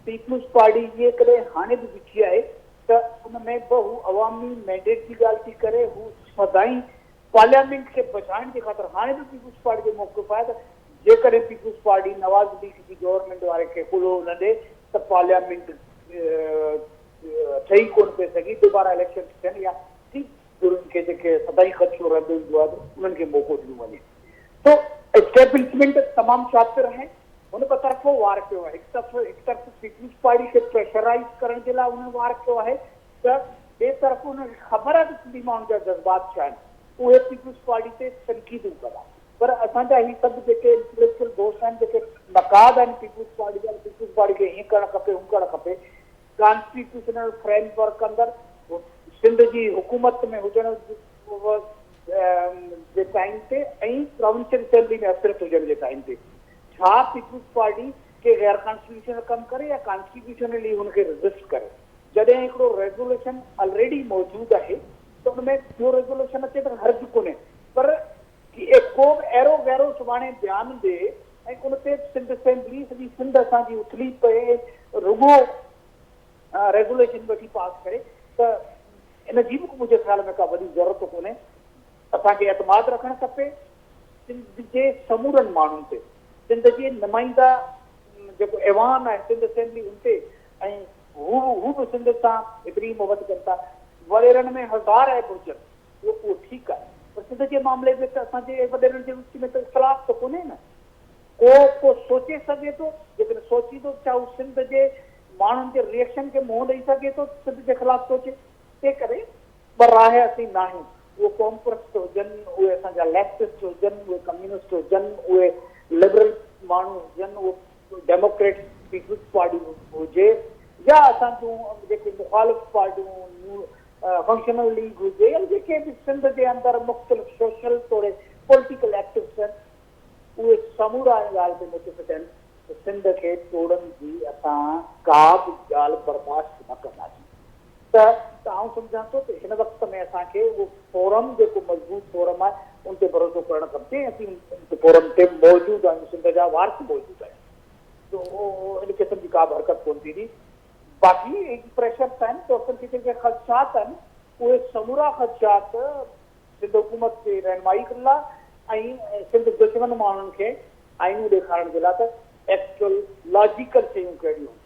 پيپلز پارٽي جيڪڏهن هاڻي به بيٺي آهي ته ان ۾ به هو عوامي مينڊيٽ جي ڳالهه ٿي ڪري، هو سدائين پارليامينٽ کي بچائڻ جي خاطر هاڻي به پيپلز پارٽي جو موقف آهي ته جيڪڏهن پيپلز پارٽي نواز ليگ جي گورنمينٽ واري کي ڪلهو نه ڏي ته پارليامينٽ ٺهي ڪونه پئي سگهي، دوباره اليڪشن ٿين يا ٽي ڌرين کي جيڪي سدائين خدشو رهندو ايندو آهي ته انهن کي موقعو ڏنو وڃي. سو اسٽيبلشمينٽ تمام شاطر آهي، هن ٻطرفو وار ڪيو آهي، هڪ طرف هڪ طرف پيپلز پارٽي کي پريشرائيز ڪرڻ جي لاء هنن وار ڪيو آهي ته ٻئي طرف انهن کي خبر آهي ته سنڌي ماڻهن جا جذبات ڇا آهن، اهي پيپلز پارٽي تي تنقيدون ڪندا. پر اسان جا هي سڀ جيڪي انٽليڪچوئل دوست آهن، جيڪي نقاد آهن پيپلز پارٽي جا، پيپلز پارٽي کي هيئن ڪرڻ کپي هون ڪرڻ کپي، ڪانسٽيٽيوشنل فريم ورڪ اندر سنڌ جي حڪومت ۾ هجڻ جي ٽائيم تي ۽ پراونشل اسيمبلي ۾ اڪثريت هجڻ جي ٽائيم تي ڇا پيپلز پارٽي ڪي غير ڪانسٽيٽيوشنل ڪم ڪري يا ڪانسٽيٽيوشنلي هن کي ريزسٽ ڪري؟ جڏهن هڪڙو ريزوليوشن الريڊي موجود آهي ته ان ۾ ٻيو ريزوليوشن اچي ته حرج ڪونهي پر ڪو به اهڙو غيرو سڀاڻي بيان ڏي ۽ ان تي سنڌ اسيمبلي سڄي سنڌ اسان جي اٿلي پئي ۽ رڳو ريزوليوشن وٺي پاس ڪري ته ان جي به منهنجي خيال ۾ ڪا وڏي ضرورت ڪونهي. اسان کي اعتماد رکڻ کپي سنڌ جي سمورن ماڻهن تي، سنڌ جي نمائنده جيڪو ايوان آهي سنڌ اسيمبلي ان تي ۽ هو هو به سنڌ سان ايتري ئي محبت ڪن ٿا. وڏيرن ۾ هزار عيب هجن اهو اهو ٺيڪ آهي پر سنڌ جي معاملي ۾ ته اسان جي وڏيرن جي وچ ۾ ته اختلاف ته ڪونهي نه. ڪو ڪو سوچي سگهي ٿو، جيڪڏهن سوچيندو ته ڇا هو سنڌ جي ماڻهن جي ريئڪشن کي منهن ڏئي سگهي ٿو ته سنڌ جي خلاف سوچي؟ تنهن ڪري ٻه راهه اسين ناهيون، اهي قومپرست هجن، اهي اسان جا ليفٽسٽ هجن، اهي ڪميونسٽ هجن، اهي لبرل ماڻهو هجن، اهو ڊيموڪريٽس پيپلز پارٽي هجي يا اسان جون جيڪي مخالف پارٽيون فنڪشنل ليگ هجي يا جيڪي به سنڌ جي اندر مختلف سوشل توڙي پوليٽيڪل ايڪٽوسٽ آهن، اهي سمورا ان ڳالهه تي متفق آهن ته سنڌ کي ٽوڙڻ جي اسان ڪا به ڳالهه برداشت نه ڪنداسين ته ته آئون سمجهان ٿو ته هن وقت ۾ اسان کي اهو فورم جيڪو مضبوط فورم آهي ان تي ڀروسو ڪرڻ کپجي ۽ اسين ان فورم تي موجود آهيون سنڌ جا وارث موجود آهيون ته ان قسم جي ڪا به حرڪت ڪونه ٿيندي باقي هي پريشرس آهن دوستن کي جيڪي خدشات آهن اهي سمورا خدشات سنڌ حڪومت جي رهنمائي لاء ۽ سنڌ دشمن ماڻهن کي آئينو ڏيکارڻ جي لاء ته ايڪچوئل لاجيڪل شيون ڪهڙيون آهن،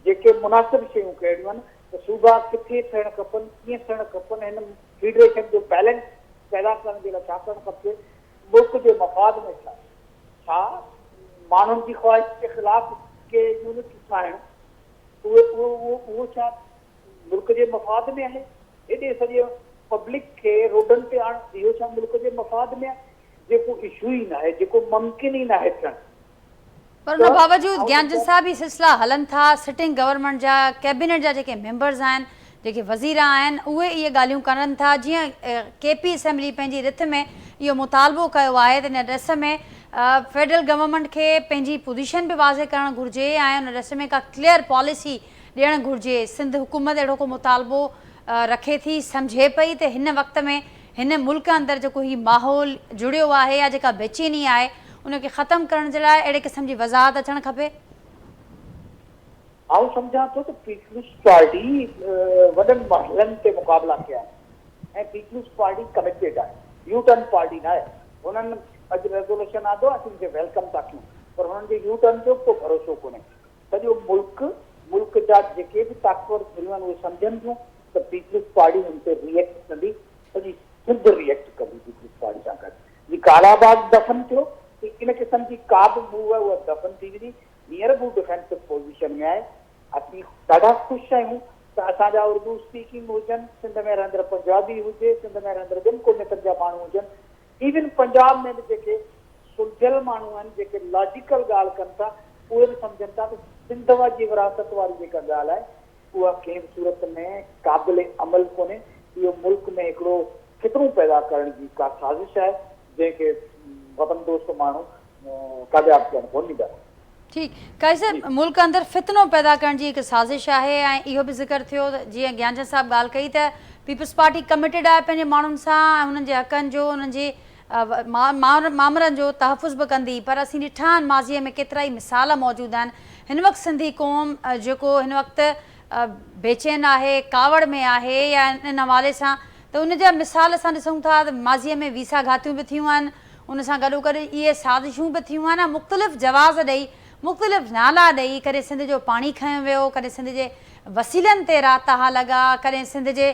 جيڪي مناسب شيون ڪهڙيون آهن ته صوبا ڪٿي ٺهڻ کپن، ڪيئن ٺهڻ کپن، هن فيڊريشن جو بيلنس پيدا ڪرڻ جي لاء ڇا ڪرڻ کپجي، ملڪ جي مفاد ۾ ڇا آهي، ڇا ماڻهن جي خواهش جي خلاف ڪي يونٽ ٺاهڻ اهي اهو ڇا ملڪ جي مفاد ۾ آهي؟ هيڏي سڄي پبلڪ کي روڊن تي آڻڻ اهو ڇا ملڪ جي مفاد ۾ آهي؟ جيڪو اشو ئي ناهي، جيڪو ممڪن ئي ناهي ٿيڻ. پر ان باوجود گيانچند صاحب هي سلسلا هلن ٿا، سٽنگ گورنمينٽ جا ڪيبينيٽ جا جيڪي ميمبرز آهن، جيڪي وزير آهن اهي اهي ڳالهيون ڪرن ٿا جيئن ڪي پي اسيمبلي پنهنجي رٿ ۾ اهو مطالبو ڪيو آهي ته ان ڏس ۾ فيڊرل گورنمينٽ کي پنهنجي پوزيشن به واضح ڪرڻ گهرجي ۽ ان ڏس ۾ ڪا ڪليئر پاليسي ڏيڻ گهرجي، سنڌ حڪومت اهڙو ڪو مطالبو رکي ٿي، سمجهي پئي ته هن وقت ۾ هن ملڪ اندر جيڪو هي ماحول جڙيو آهي يا جيڪا بيچيني آهي ان کي ختم ڪرڻ جي لاء اهڙي قسم جي وضاحت اچڻ کپي. آئون سمجهان ٿو ته پيپلز پارٽي وڏن مرحلن تي مقابلا ڪيا آهن ۽ پيپلز پارٽي ڪميٽيڊ آهي، يو ٽرن پارٽي ناهي. هنن اڄ ريزوليوشن آندو آهي، اسين ان کي welcome ٿا ڪيون پر هنن جي يو ٽرن جو ڪو ڀروسو ڪونهي. سڄو ملڪ، ملڪ جا جيڪي به طاقتور ڌريون آهن اهي سمجهن ٿيون ته پيپلز پارٽي ان تي ري ايڪٽ ڪندي، سڄي سنڌ ري ايڪٽ ڪندي پيپلز پارٽي سان گڏ. جي ڪالا باغ دفن ٿيو ته ان قسم جي ڪا به موو آهي اها دفن ٿي ويندي. هينئر به هو ڊفينسو پوزيشن ۾ آهي. اسين ڏاڍا خوش آهيون ته اسان جا اردو اسپيڪنگ هجن، سنڌ ۾ رهندڙ پنجابي هجي، سنڌ ۾ رهندڙ ٻين قوميتن جا ماڻهو هجن، ايون پنجاب ۾ به جيڪي سلجهيل ماڻهو آهن، جيڪي لاجيڪل ڳالهه ڪن ٿا، اهي به سمجهن ٿا ته سنڌ جي وراثت واري جيڪا ڳالهه آهي، اها ڪنهن به صورت ۾ قابل عمل ڪونهي. اهو ملڪ ۾ هڪڙو فتنو پيدا ڪرڻ جي ڪا سازش آهي، جنهن کي وطن دوست ماڻهو ڪامياب ٿيڻ ڪونه ڏيندا. ٺيڪ قاضي صاحب ملڪ اندر فتنو پيدا ڪرڻ جي هڪ سازش آهي ۽ اهو به ذڪر ٿيو ته جيئن گيانچند صاحب ڳالهه ڪئي ته پيپلز پارٽي ڪميٽيڊ آهي پنهنجي ماڻهن سان ۽ انهن جي حقن جو انهن جي مامرن جو تحفظ به ڪندي پر اسين ڏٺا آهن ماضي ۾ ڪيترائي مثال موجود آهن هن وقت سنڌي قوم جيڪو هن وقت بيچين آهي ڪاوڙ ۾ آهي يا ان حوالي سان ته ان جا مثال اسان ڏسون ٿا ته ماضي ۾ ويسا گهاتيون به ٿيون آهن ان سان گڏوگڏ اهي سازشون به ٿيون آهن ۽ مختلف جواز ڏئي مختلف نالا ڏئي ڪڏهن سنڌ جو پاڻي کنيو ويو ڪڏهن سنڌ جي وسيلن تي راتاها لڳا ڪڏهن سنڌ جي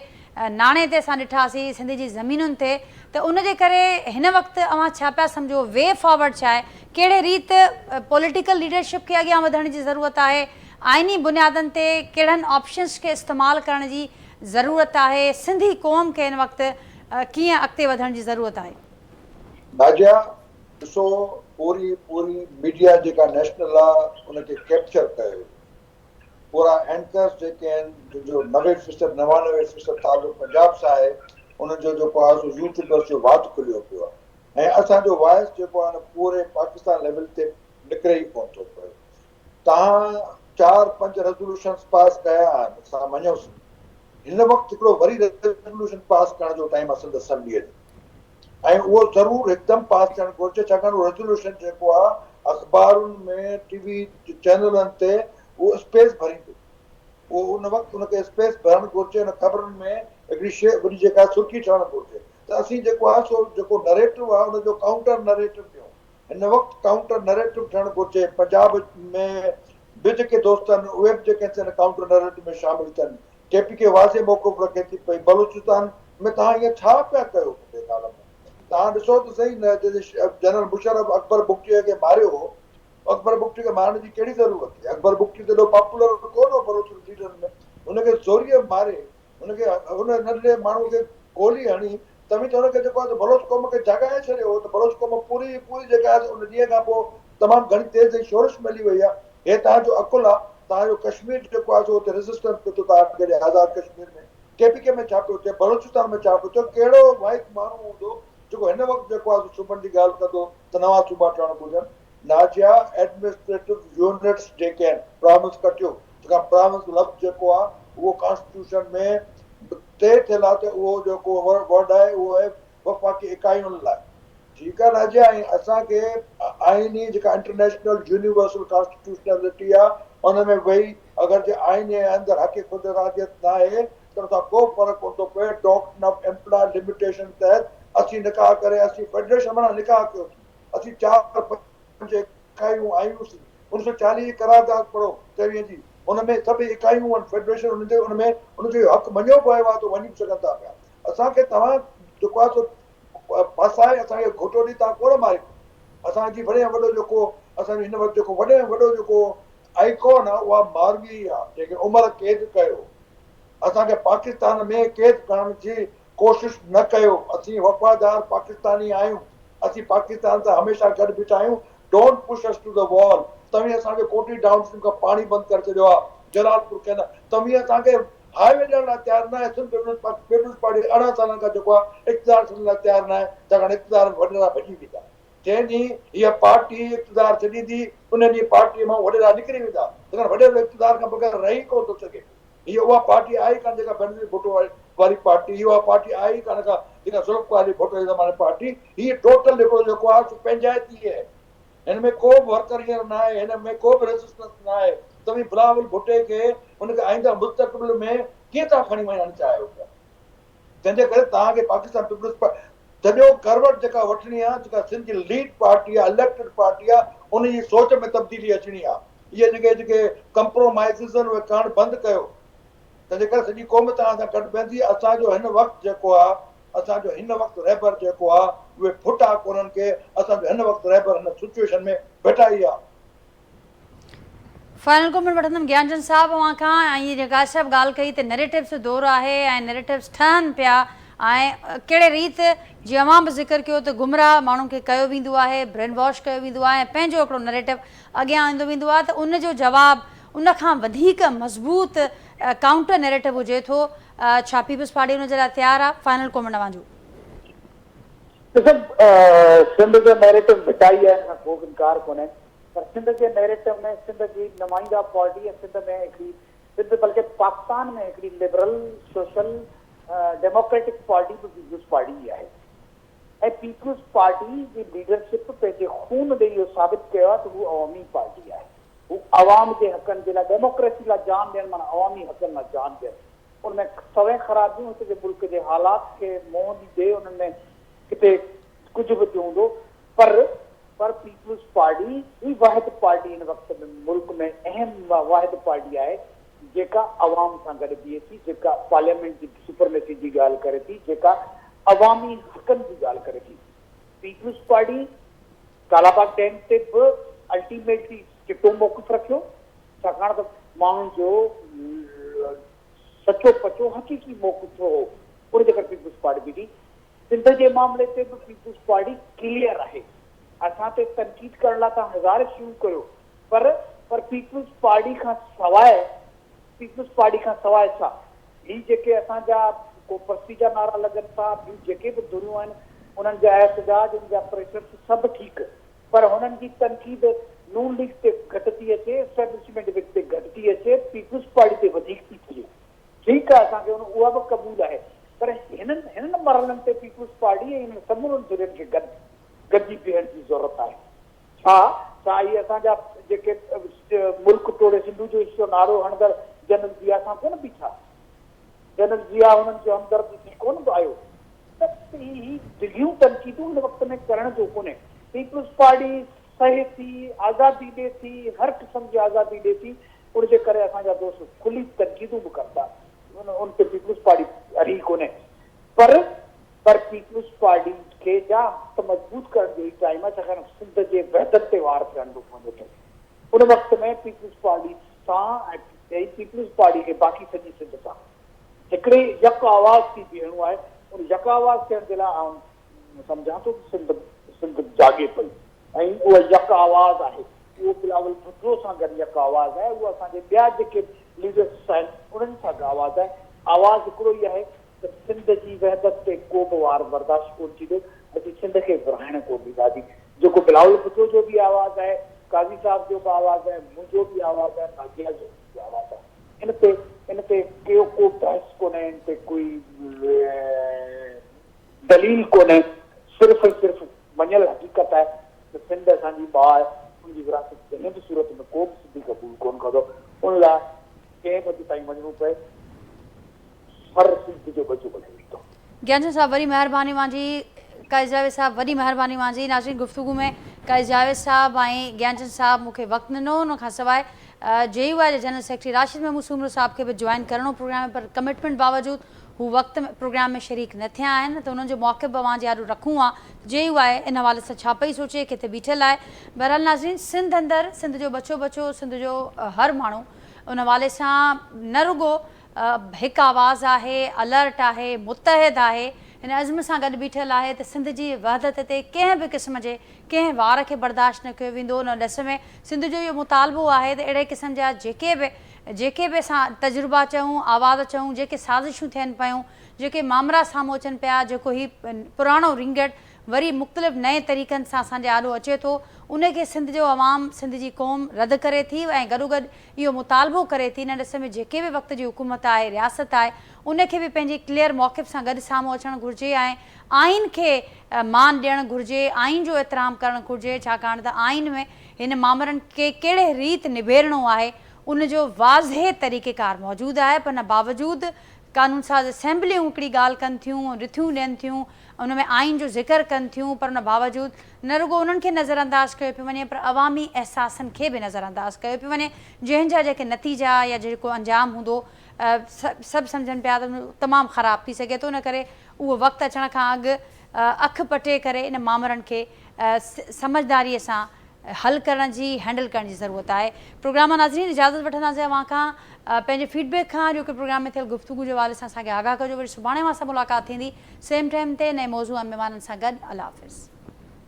ناڻي تي اسان ڏٺاسين سنڌ جي زمينن تي ته ان جي ڪري هن وقت اوهان ڇا پيا سمجهو وي فارورڊ ڇا آهي ڪهڙي ريت پوليٽيڪل ليڊرشپ کي اڳيان وڌڻ جي ضرورت آهي آئيني بنيادن تي ڪهڙن آپشنس کي استعمال ڪرڻ جي ضرورت آهي سنڌي قوم کي هن وقت ڪيئن اڳتي وڌڻ جي ضرورت آهي. ناجيا ڏسو پوري پوري ميڊيا جيڪا نيشنل آ ان کي ڪيپچر ڪيو ويو پورا اينڪرز جيڪي آهن جن جو 90 فيصد 99 فيصد تعلق پنجاب سان آهي انهن جو جيڪو آهي سو يوٽيوبرز جو وات کليو پيو آهي ۽ اسان جو وائس جيڪو آهي نه پوري پاڪستان ليول تي نڪري ئي ڪونه ٿو پيو توهان چار پنج ريزولوشنز پاس ڪيا آهن اسان مڃيوسين هن وقت هڪڙو وري ريزولوشن پاس ڪرڻ جو ٽائيم آهي سنڌ اسيمبليء جو ۽ اهو ضرور هڪدم پاس ٿيڻ گهرجي ڇاڪاڻ اهو ريزولوشن جيڪو آهي اخبارن ۾ ٽي وي چينلن تي اهو اسپيس ڀريندو اهو ان وقت ان کي اسپيس ڀرڻ گهرجي ان خبرن ۾ هڪڙي شيء وڏي جيڪا سرخي ٺهڻ گهرجي ته اسين جيڪو آهي سو جيڪو نريٽو آهي ان جو ڪائونٽر نريٽو ڏيون هن وقت ڪائونٽر نريٽو ٺهڻ گهرجي پنجاب ۾ به جيڪي دوست آهن اهي به جيڪي آهن ڪائونٽر نريٽو ۾ شامل ٿين ڪي پي ڪي واضح موقف رکي ٿي پئي بلوچستان ۾ توهان ائين ڇا پيا ڪيو منهنجي خيال ۾ توهان ڏسو ته سهي نه جڏهن جنرل مشرف اڪبر بگٽي کي ماريو هو اڪبر بگٽي کي مارڻ جي ڪهڙي ضرورت هئي اڪبر بگٽي ته ايڏو پاپولر ڪونه هو بلوچ ليڊرن ۾ هن کي زوريء ماري هن کي هن ننڍڙي ماڻهو کي گولي هڻي توهين ته هن کي جيڪو آهي سو بلوچ قوم کي جاڳائي ڇڏيو هو ته بلوچ قوم پوري جي پوري جيڪا آهي سو ان ڏينهن کان پوء تمام گهڻي تيز ۽ شورش ۾ هلي وئي آهي. هي توهان جو عقل آهي. توهان جو ڪشمير جيڪو آهي سو اتي ريزسٽنس پيو ٿو توهان کي ڏي آزاد ڪشمير ۾ ڪي پي ڪي ۾ ڇا پيو ٿئي بلوچستان ۾ ڇا پيو ٿئي ڪهڙو واحد ماڻهو هوندو جيڪو هن وقت جيڪو آهي سو صوبن جي ڳالهه ڪندو ته نوان صوبا ٺهڻ گهرجن. ناجيا ايڊمنسٽريٽو يونٽس جيڪي آهن پراونس ڪٽيو ڇاڪاڻ پراونس لفظ جيڪو آهي اهو ڪانسٽيٽيوشن ۾ طئي ٿيل آهي ته اهو جيڪو ورڊ آهي اهو آهي وفاقي اڪائين لاء ٺيڪ آهي ناجيا ۽ اسان کي آئيني جيڪا انٽرنيشنل يونيورسل ڪانسٽيٽيوشنلٽي آهي ان ۾ ويهي اگر جي آئين جي اندر حق خود اراديت ناهي ته ان سان ڪو فرق ڪونه ٿو پوي ڊاڪٽرن آف امپلائيڊ لميٽيشن تحت اسين نڪاح ڪري اسين فيڊريشن معنيٰ نڪاح ڪيوسين اسين چار پنج اڪائيون آهيون سين. 1940 جي قرارداد پڙهو 23 جي ان ۾ سڀ اڪائيون آهن فيڊريشن ان جي ان ۾ ان جو اهو حق مڃيو به ويو آهي ته وڃي به سگهن ٿا پيا. اسان کي توهان جيڪو آهي سو ڦاسائي اسان کي گهوٽو ڏئي توهان ڪونه ماريندو. اسان جي وڏي ۾ وڏو جيڪو اسان جو هن وقت جيڪو وڏي ۾ وڏو جيڪو آئيڪون آهي اها ماروي آهي جنهن کي عمر قيد ڪيو. اسان کي پاڪستان ۾ قيد ڪرڻ جي ڪوشش نه ڪيو اسين وفادار پاڪستاني آهيون اسين پاڪستان سان هميشه گڏ بيٺا آهيون don't push us to the wall توهين اسان جو ڪوٽڙي ڊائون اسٽريم کان پاڻي بند ڪري ڇڏيو آهي جلال پور ڪينال توهين اسان کي هاء وي ڏيڻ لاء تيار نه آهي سنڌ پيپلز پارٽي 18 سالن کان جيڪو آهي اقتدار ڇڏڻ لاء تيار نه آهي ڇاڪاڻ اقتدار ۾ وڏيرا ڀڄي ويندا جنهن ڏينهن هيء پارٽي اقتدار ڇڏيندي ان ڏينهن پارٽيء مان وڏيرا نڪري ويندا ڇاڪاڻ وڏيرو اقتدار کان بغير رهي ڪونه ٿو سگهي. هيء اها پارٽي آهي ئي ڪانه جيڪا بينظير ڀٽو واري پارٽي، هيء اها پارٽي آهي ئي ڪانه ڪا جيڪا ذوالفقار علي ڀٽو جي زماني پارٽي، هيء ٽوٽل هڪڙو جيڪو آهي سو پنهنجائتي آهي. هن ۾ ڪو به ورڪر هينئر نه آهي، هن ۾ ڪو به ريزسٽنس نه آهي. توهين بلاول ڀٽي کي ان کي آئنده مستقبل ۾ ڪيئن ٿا کڻي وڃڻ چاهيو پيا؟ تنهن جي ڪري توهان کي پاڪستان پيپلز پارٽي سڄو ڪروٽ جيڪا وٺڻي آهي، جيڪا سنڌ جي ليڊ پارٽي آهي، اليڪٽڊ پارٽي آهي، ان جي سوچ ۾ تبديلي اچڻي آهي. اهي جيڪي جيڪي ڪمپرومائيزز آهن اهي ڪرڻ بند ڪيو. تنهن جي ڪري سڄي قوم توهان سان گڏ بيهندي. اسان جو هن وقت جيڪو آهي، اسان جو هن وقت رهبر جيڪو آهي، اهي ڦٽا ڪونهن ڪي، اسان جو هن وقت رهبر هن سچوئيشن ۾ ڀٽائي آهي. فائنل ڪمينٽ وٺندم گيانچند صاحب اوهان کان ۽ جيئن قاضي صاحب ڳالهه ڪئي ته نريٽوز جو دور آهي ۽ نريٽوز ٺهن پيا ۽ ڪهڙي ريت جيئن اوهان به ذڪر ڪيو ته گمراهه ماڻهن کي ڪيو ويندو آهي برين واش ڪيو ويندو آهي ۽ پنهنجو هڪڙو نريٽو اڳيان آندو ويندو آهي ته ان جو جواب ان کان وڌيڪ مضبوط ڪائونٽر نريٽو هجي ٿو ڇا پيپلز پارٽي ان جي لاء تيار آهي فائنل ڪمينٽ اوهان جو. ڏسو سنڌ جو نريٽو ڀٽائي آهي ان کان ڪو به انڪار ڪونهي پر سنڌ جي نيريٽو ۾ سنڌ جي نمائنده پارٽي ۽ سنڌ ۾ هڪڙي سنڌ بلڪه پاڪستان ۾ هڪڙي لبرل سوشل ڊيموڪريٽڪ پارٽي به پيپلز پارٽي ئي آهي. ۽ پيپلز پارٽي جي ليڊرشپ پنهنجي خون ڏئي اهو ثابت ڪيو آهي ته هو عوامي پارٽي آهي. هو عوام جي حقن جي لاء ڊيموڪريسي لاء جان ڏيڻ معنيٰ عوامي حقن لاء جان ڏيڻ. ان ۾ سوين خرابيون هتي جي ملڪ جي حالات کي منهن ڏيندي انهن ۾ ڪٿي ڪجهه به ٿيو هوندو پر پر پيپلز پارٽي ئي واحد پارٽي هن وقت ۾ ملڪ ۾ اهم واحد پارٽي آهي جيڪا عوام سان گڏ بيهي ٿي، جيڪا پارليامينٽ جي سپرميسي جي ڳالهه ڪري ٿي، جيڪا عوامي حقن جي ڳالهه ڪري ٿي. پيپلز پارٽي ڪالاباغ ڊيم تي به الٽيميٽلي چٽو موقف رکيو، ڇاڪاڻ ته ماڻهن جو سچو پچو حقيقي موقف هو، ان جي ڪري پيپلز پارٽي بيٺي. سنڌ جي معاملي تي به پيپلز پارٽي ڪليئر آهي. اسان تي تنقيد ڪرڻ لاء توهان هزار شيون ڪيو، پر پر پيپلز پارٽي کان سواء پيپلز پارٽي کان سواء ڇا هي جيڪي اسان جا قومپرستي جا نعرا لڳن ٿا ٻيون جيڪي به ڌريون آهن انهن جا احتجاج انهن جا پريشرس سڀ ٺيڪ پر هنن جي تنقيد نون ليگ تي گهٽ ٿي اچي اسٽيبلشمينٽ تي گهٽ ٿي اچي پيپلز پارٽي تي وڌيڪ ٿي ٿئي ٺيڪ آهي اسان کي اها به قبول آهي پر هنن هنن مرحلن تي پيپلز پارٽي ۽ انهن سمورن ڌرين کي گڏ گڏجي بيهڻ جي ضرورت آهي. ڇا ڇا اهي اسان جا جيڪي ملڪ ٽوڙي سنڌو جو حصو نعرو هڻندڙ جنرل ضياء سان ڪونه بيٺا؟ جنرل ضياء هنن جو همدرد ٿي ڪونه به آيو؟ ته هي ڊگهيون تنقيدون هن وقت ۾ ڪرڻ جو ڪونهي. پيپلز پارٽي سهي ٿي، آزادي ڏي ٿي، هر قسم جي آزادي ڏي ٿي، ان جي ڪري اسان جا دوست کلي تنقيدون به ڪن ٿا، ان تي پيپلز پارٽي اڙي ڪونهي پر پر پيپلز پارٽي کي جا هٿ مضبوط ڪرڻ جو هي ٽائيم آهي ڇاڪاڻ سنڌ جي وحدت تي وار ٿيڻ جو پوندو ٿو ان وقت ۾ پيپلز پارٽي سان ۽ پيپلز پارٽي کي باقي سڄي سنڌ سان هڪڙي يڪ آواز ٿي بيهڻو آهي ان يڪ آواز ٿيڻ جي لاء آئون سمجهان ٿو ته سنڌ سنڌ جاڳي پئي ۽ اهو يڪ آواز آهي اهو بلاول ڀٽو سان گڏ يڪ آواز آهي اهو اسان جي ٻيا جيڪي ليڊرس آهن انهن سان گڏ آواز آهي آواز هڪڙو ئي آهي ته سنڌ جي وحدت تي ڪو به وار برداشت ڪونه ٿيندو، اسين سنڌ کي ورهائڻ ڪونه ڏينداسين. جيڪو بلاول ڀٽو جو به آواز آهي، قاضي صاحب جو به آواز آهي، منهنجو به آواز آهي، نازيه جو به آواز آهي. ان تي ان تي ڪيو ڪو بحث ڪونهي، ان تي ڪوئي دليل ڪونهي، صرف ۽ صرف مڃيل حقيقت آهي ته سنڌ اسان جي ماء آهي، ان جي ورهاست ڪنهن به صورت ۾ ڪو به سنڌي قبول ڪونه ڪندو، ان لاء ڪنهن به حد تائين وڃڻو پئي. هر سنڌ جو ٻچو بڻجي ويندو. گيانچند صاحب وڏي مهرباني اوهان جي قائد جاويد صاحب وڏي مهرباني اوهان جي ناظرين گفتگو ۾ قائد جاويد صاحب ۽ گيانچند صاحب مون کي وقت ڏنو ان کان سواء جي يو آء جي جنرل سيڪريٽري راشد محمود سومرو صاحب کي به جوائن ڪرڻو پروگرام ۾ پر ڪمٽمينٽ باوجود هو وقت پروگرام ۾ شريڪ نه ٿيا آهن ته انهن جو موقف به اوهان جي آڏو رکون ها جي يو آء ان حوالي سان ڇا پئي سوچي ڪٿي بيٺل آهي بهرحال ناظرين سنڌ اندر سنڌ جو ٻچو ٻچو سنڌ جو هر ماڻهو ان حوالي سان نه رڳو هڪ آواز آهي، الرٽ آهي، متحد آهي، هن عزم سان گڏ بيٺل آهي ته سنڌ جي وحدت تي ڪنهن به قسم جي ڪنهن وار کي برداشت نه ڪيو ويندو، ان ڏس ۾ سنڌ جو اهو مطالبو آهي ته اهڙي قسم جا جيڪي به جيڪي به اسان تجربا چئون، آواز چئون، جيڪي سازشون ٿين پيون، جيڪي مامرا سامهون اچن پيا، جيڪو هي پراڻو رينگٽ وري مختلف نئين طريقن سان اسان جي آڏو اچي ٿو، ان کي سنڌ جو عوام، سنڌ جي قوم رد ڪري ٿي ۽ گڏوگڏ اهو مطالبو ڪري ٿي ان ڏس ۾ جيڪي به وقت جي حڪومت آهي، رياست آهي، ان کي به پنهنجي ڪليئر موقف سان گڏ سامهون اچڻ گهرجي ۽ آئين کي مان ڏيڻ گهرجي، آئين جو احترام ڪرڻ گهرجي، ڇاڪاڻ ته آئين ۾ هن مامرن کي ڪهڙي ريت نبيرڻو آهي، ان جو واضح طريقيڪار موجود آهي پر ان باوجود قانون ساز اسيمبليون هڪڙي ڳالهه ڪن ٿيون، رٿيون ڏين ٿيون، ان ۾ آئين جو ذڪر ڪن ٿيون پر ان باوجود نه رڳو انهن کي نظرانداز ڪيو پيو وڃي پر عوامي احساسن کي به نظرانداز ڪيو پيو وڃي جنهن جا جيڪي نتيجا يا جيڪو انجام هوندو سڀ سمجهن پيا ته تمام خراب ٿي سگهي ٿو ان ڪري اهو وقت اچڻ کان اڳ اک پٽي ڪري ان مامرن کي سمجهداري سان حل ڪرڻ جي هينڊل ڪرڻ جي ضرورت آهي پروگرام مان ناظرين اجازت وٺنداسين اوهان کان پنهنجي فيڊ بيڪ کان اڄوڪي پروگرام ۾ ٿيل گفتگو جي حوالي سان اسان کي آگاهه ڪجو وري سڀاڻي اوهان سان ملاقات ٿيندي سيم ٽائيم تي نئين موضوع ۽ مهمانن سان گڏ الله حافظ.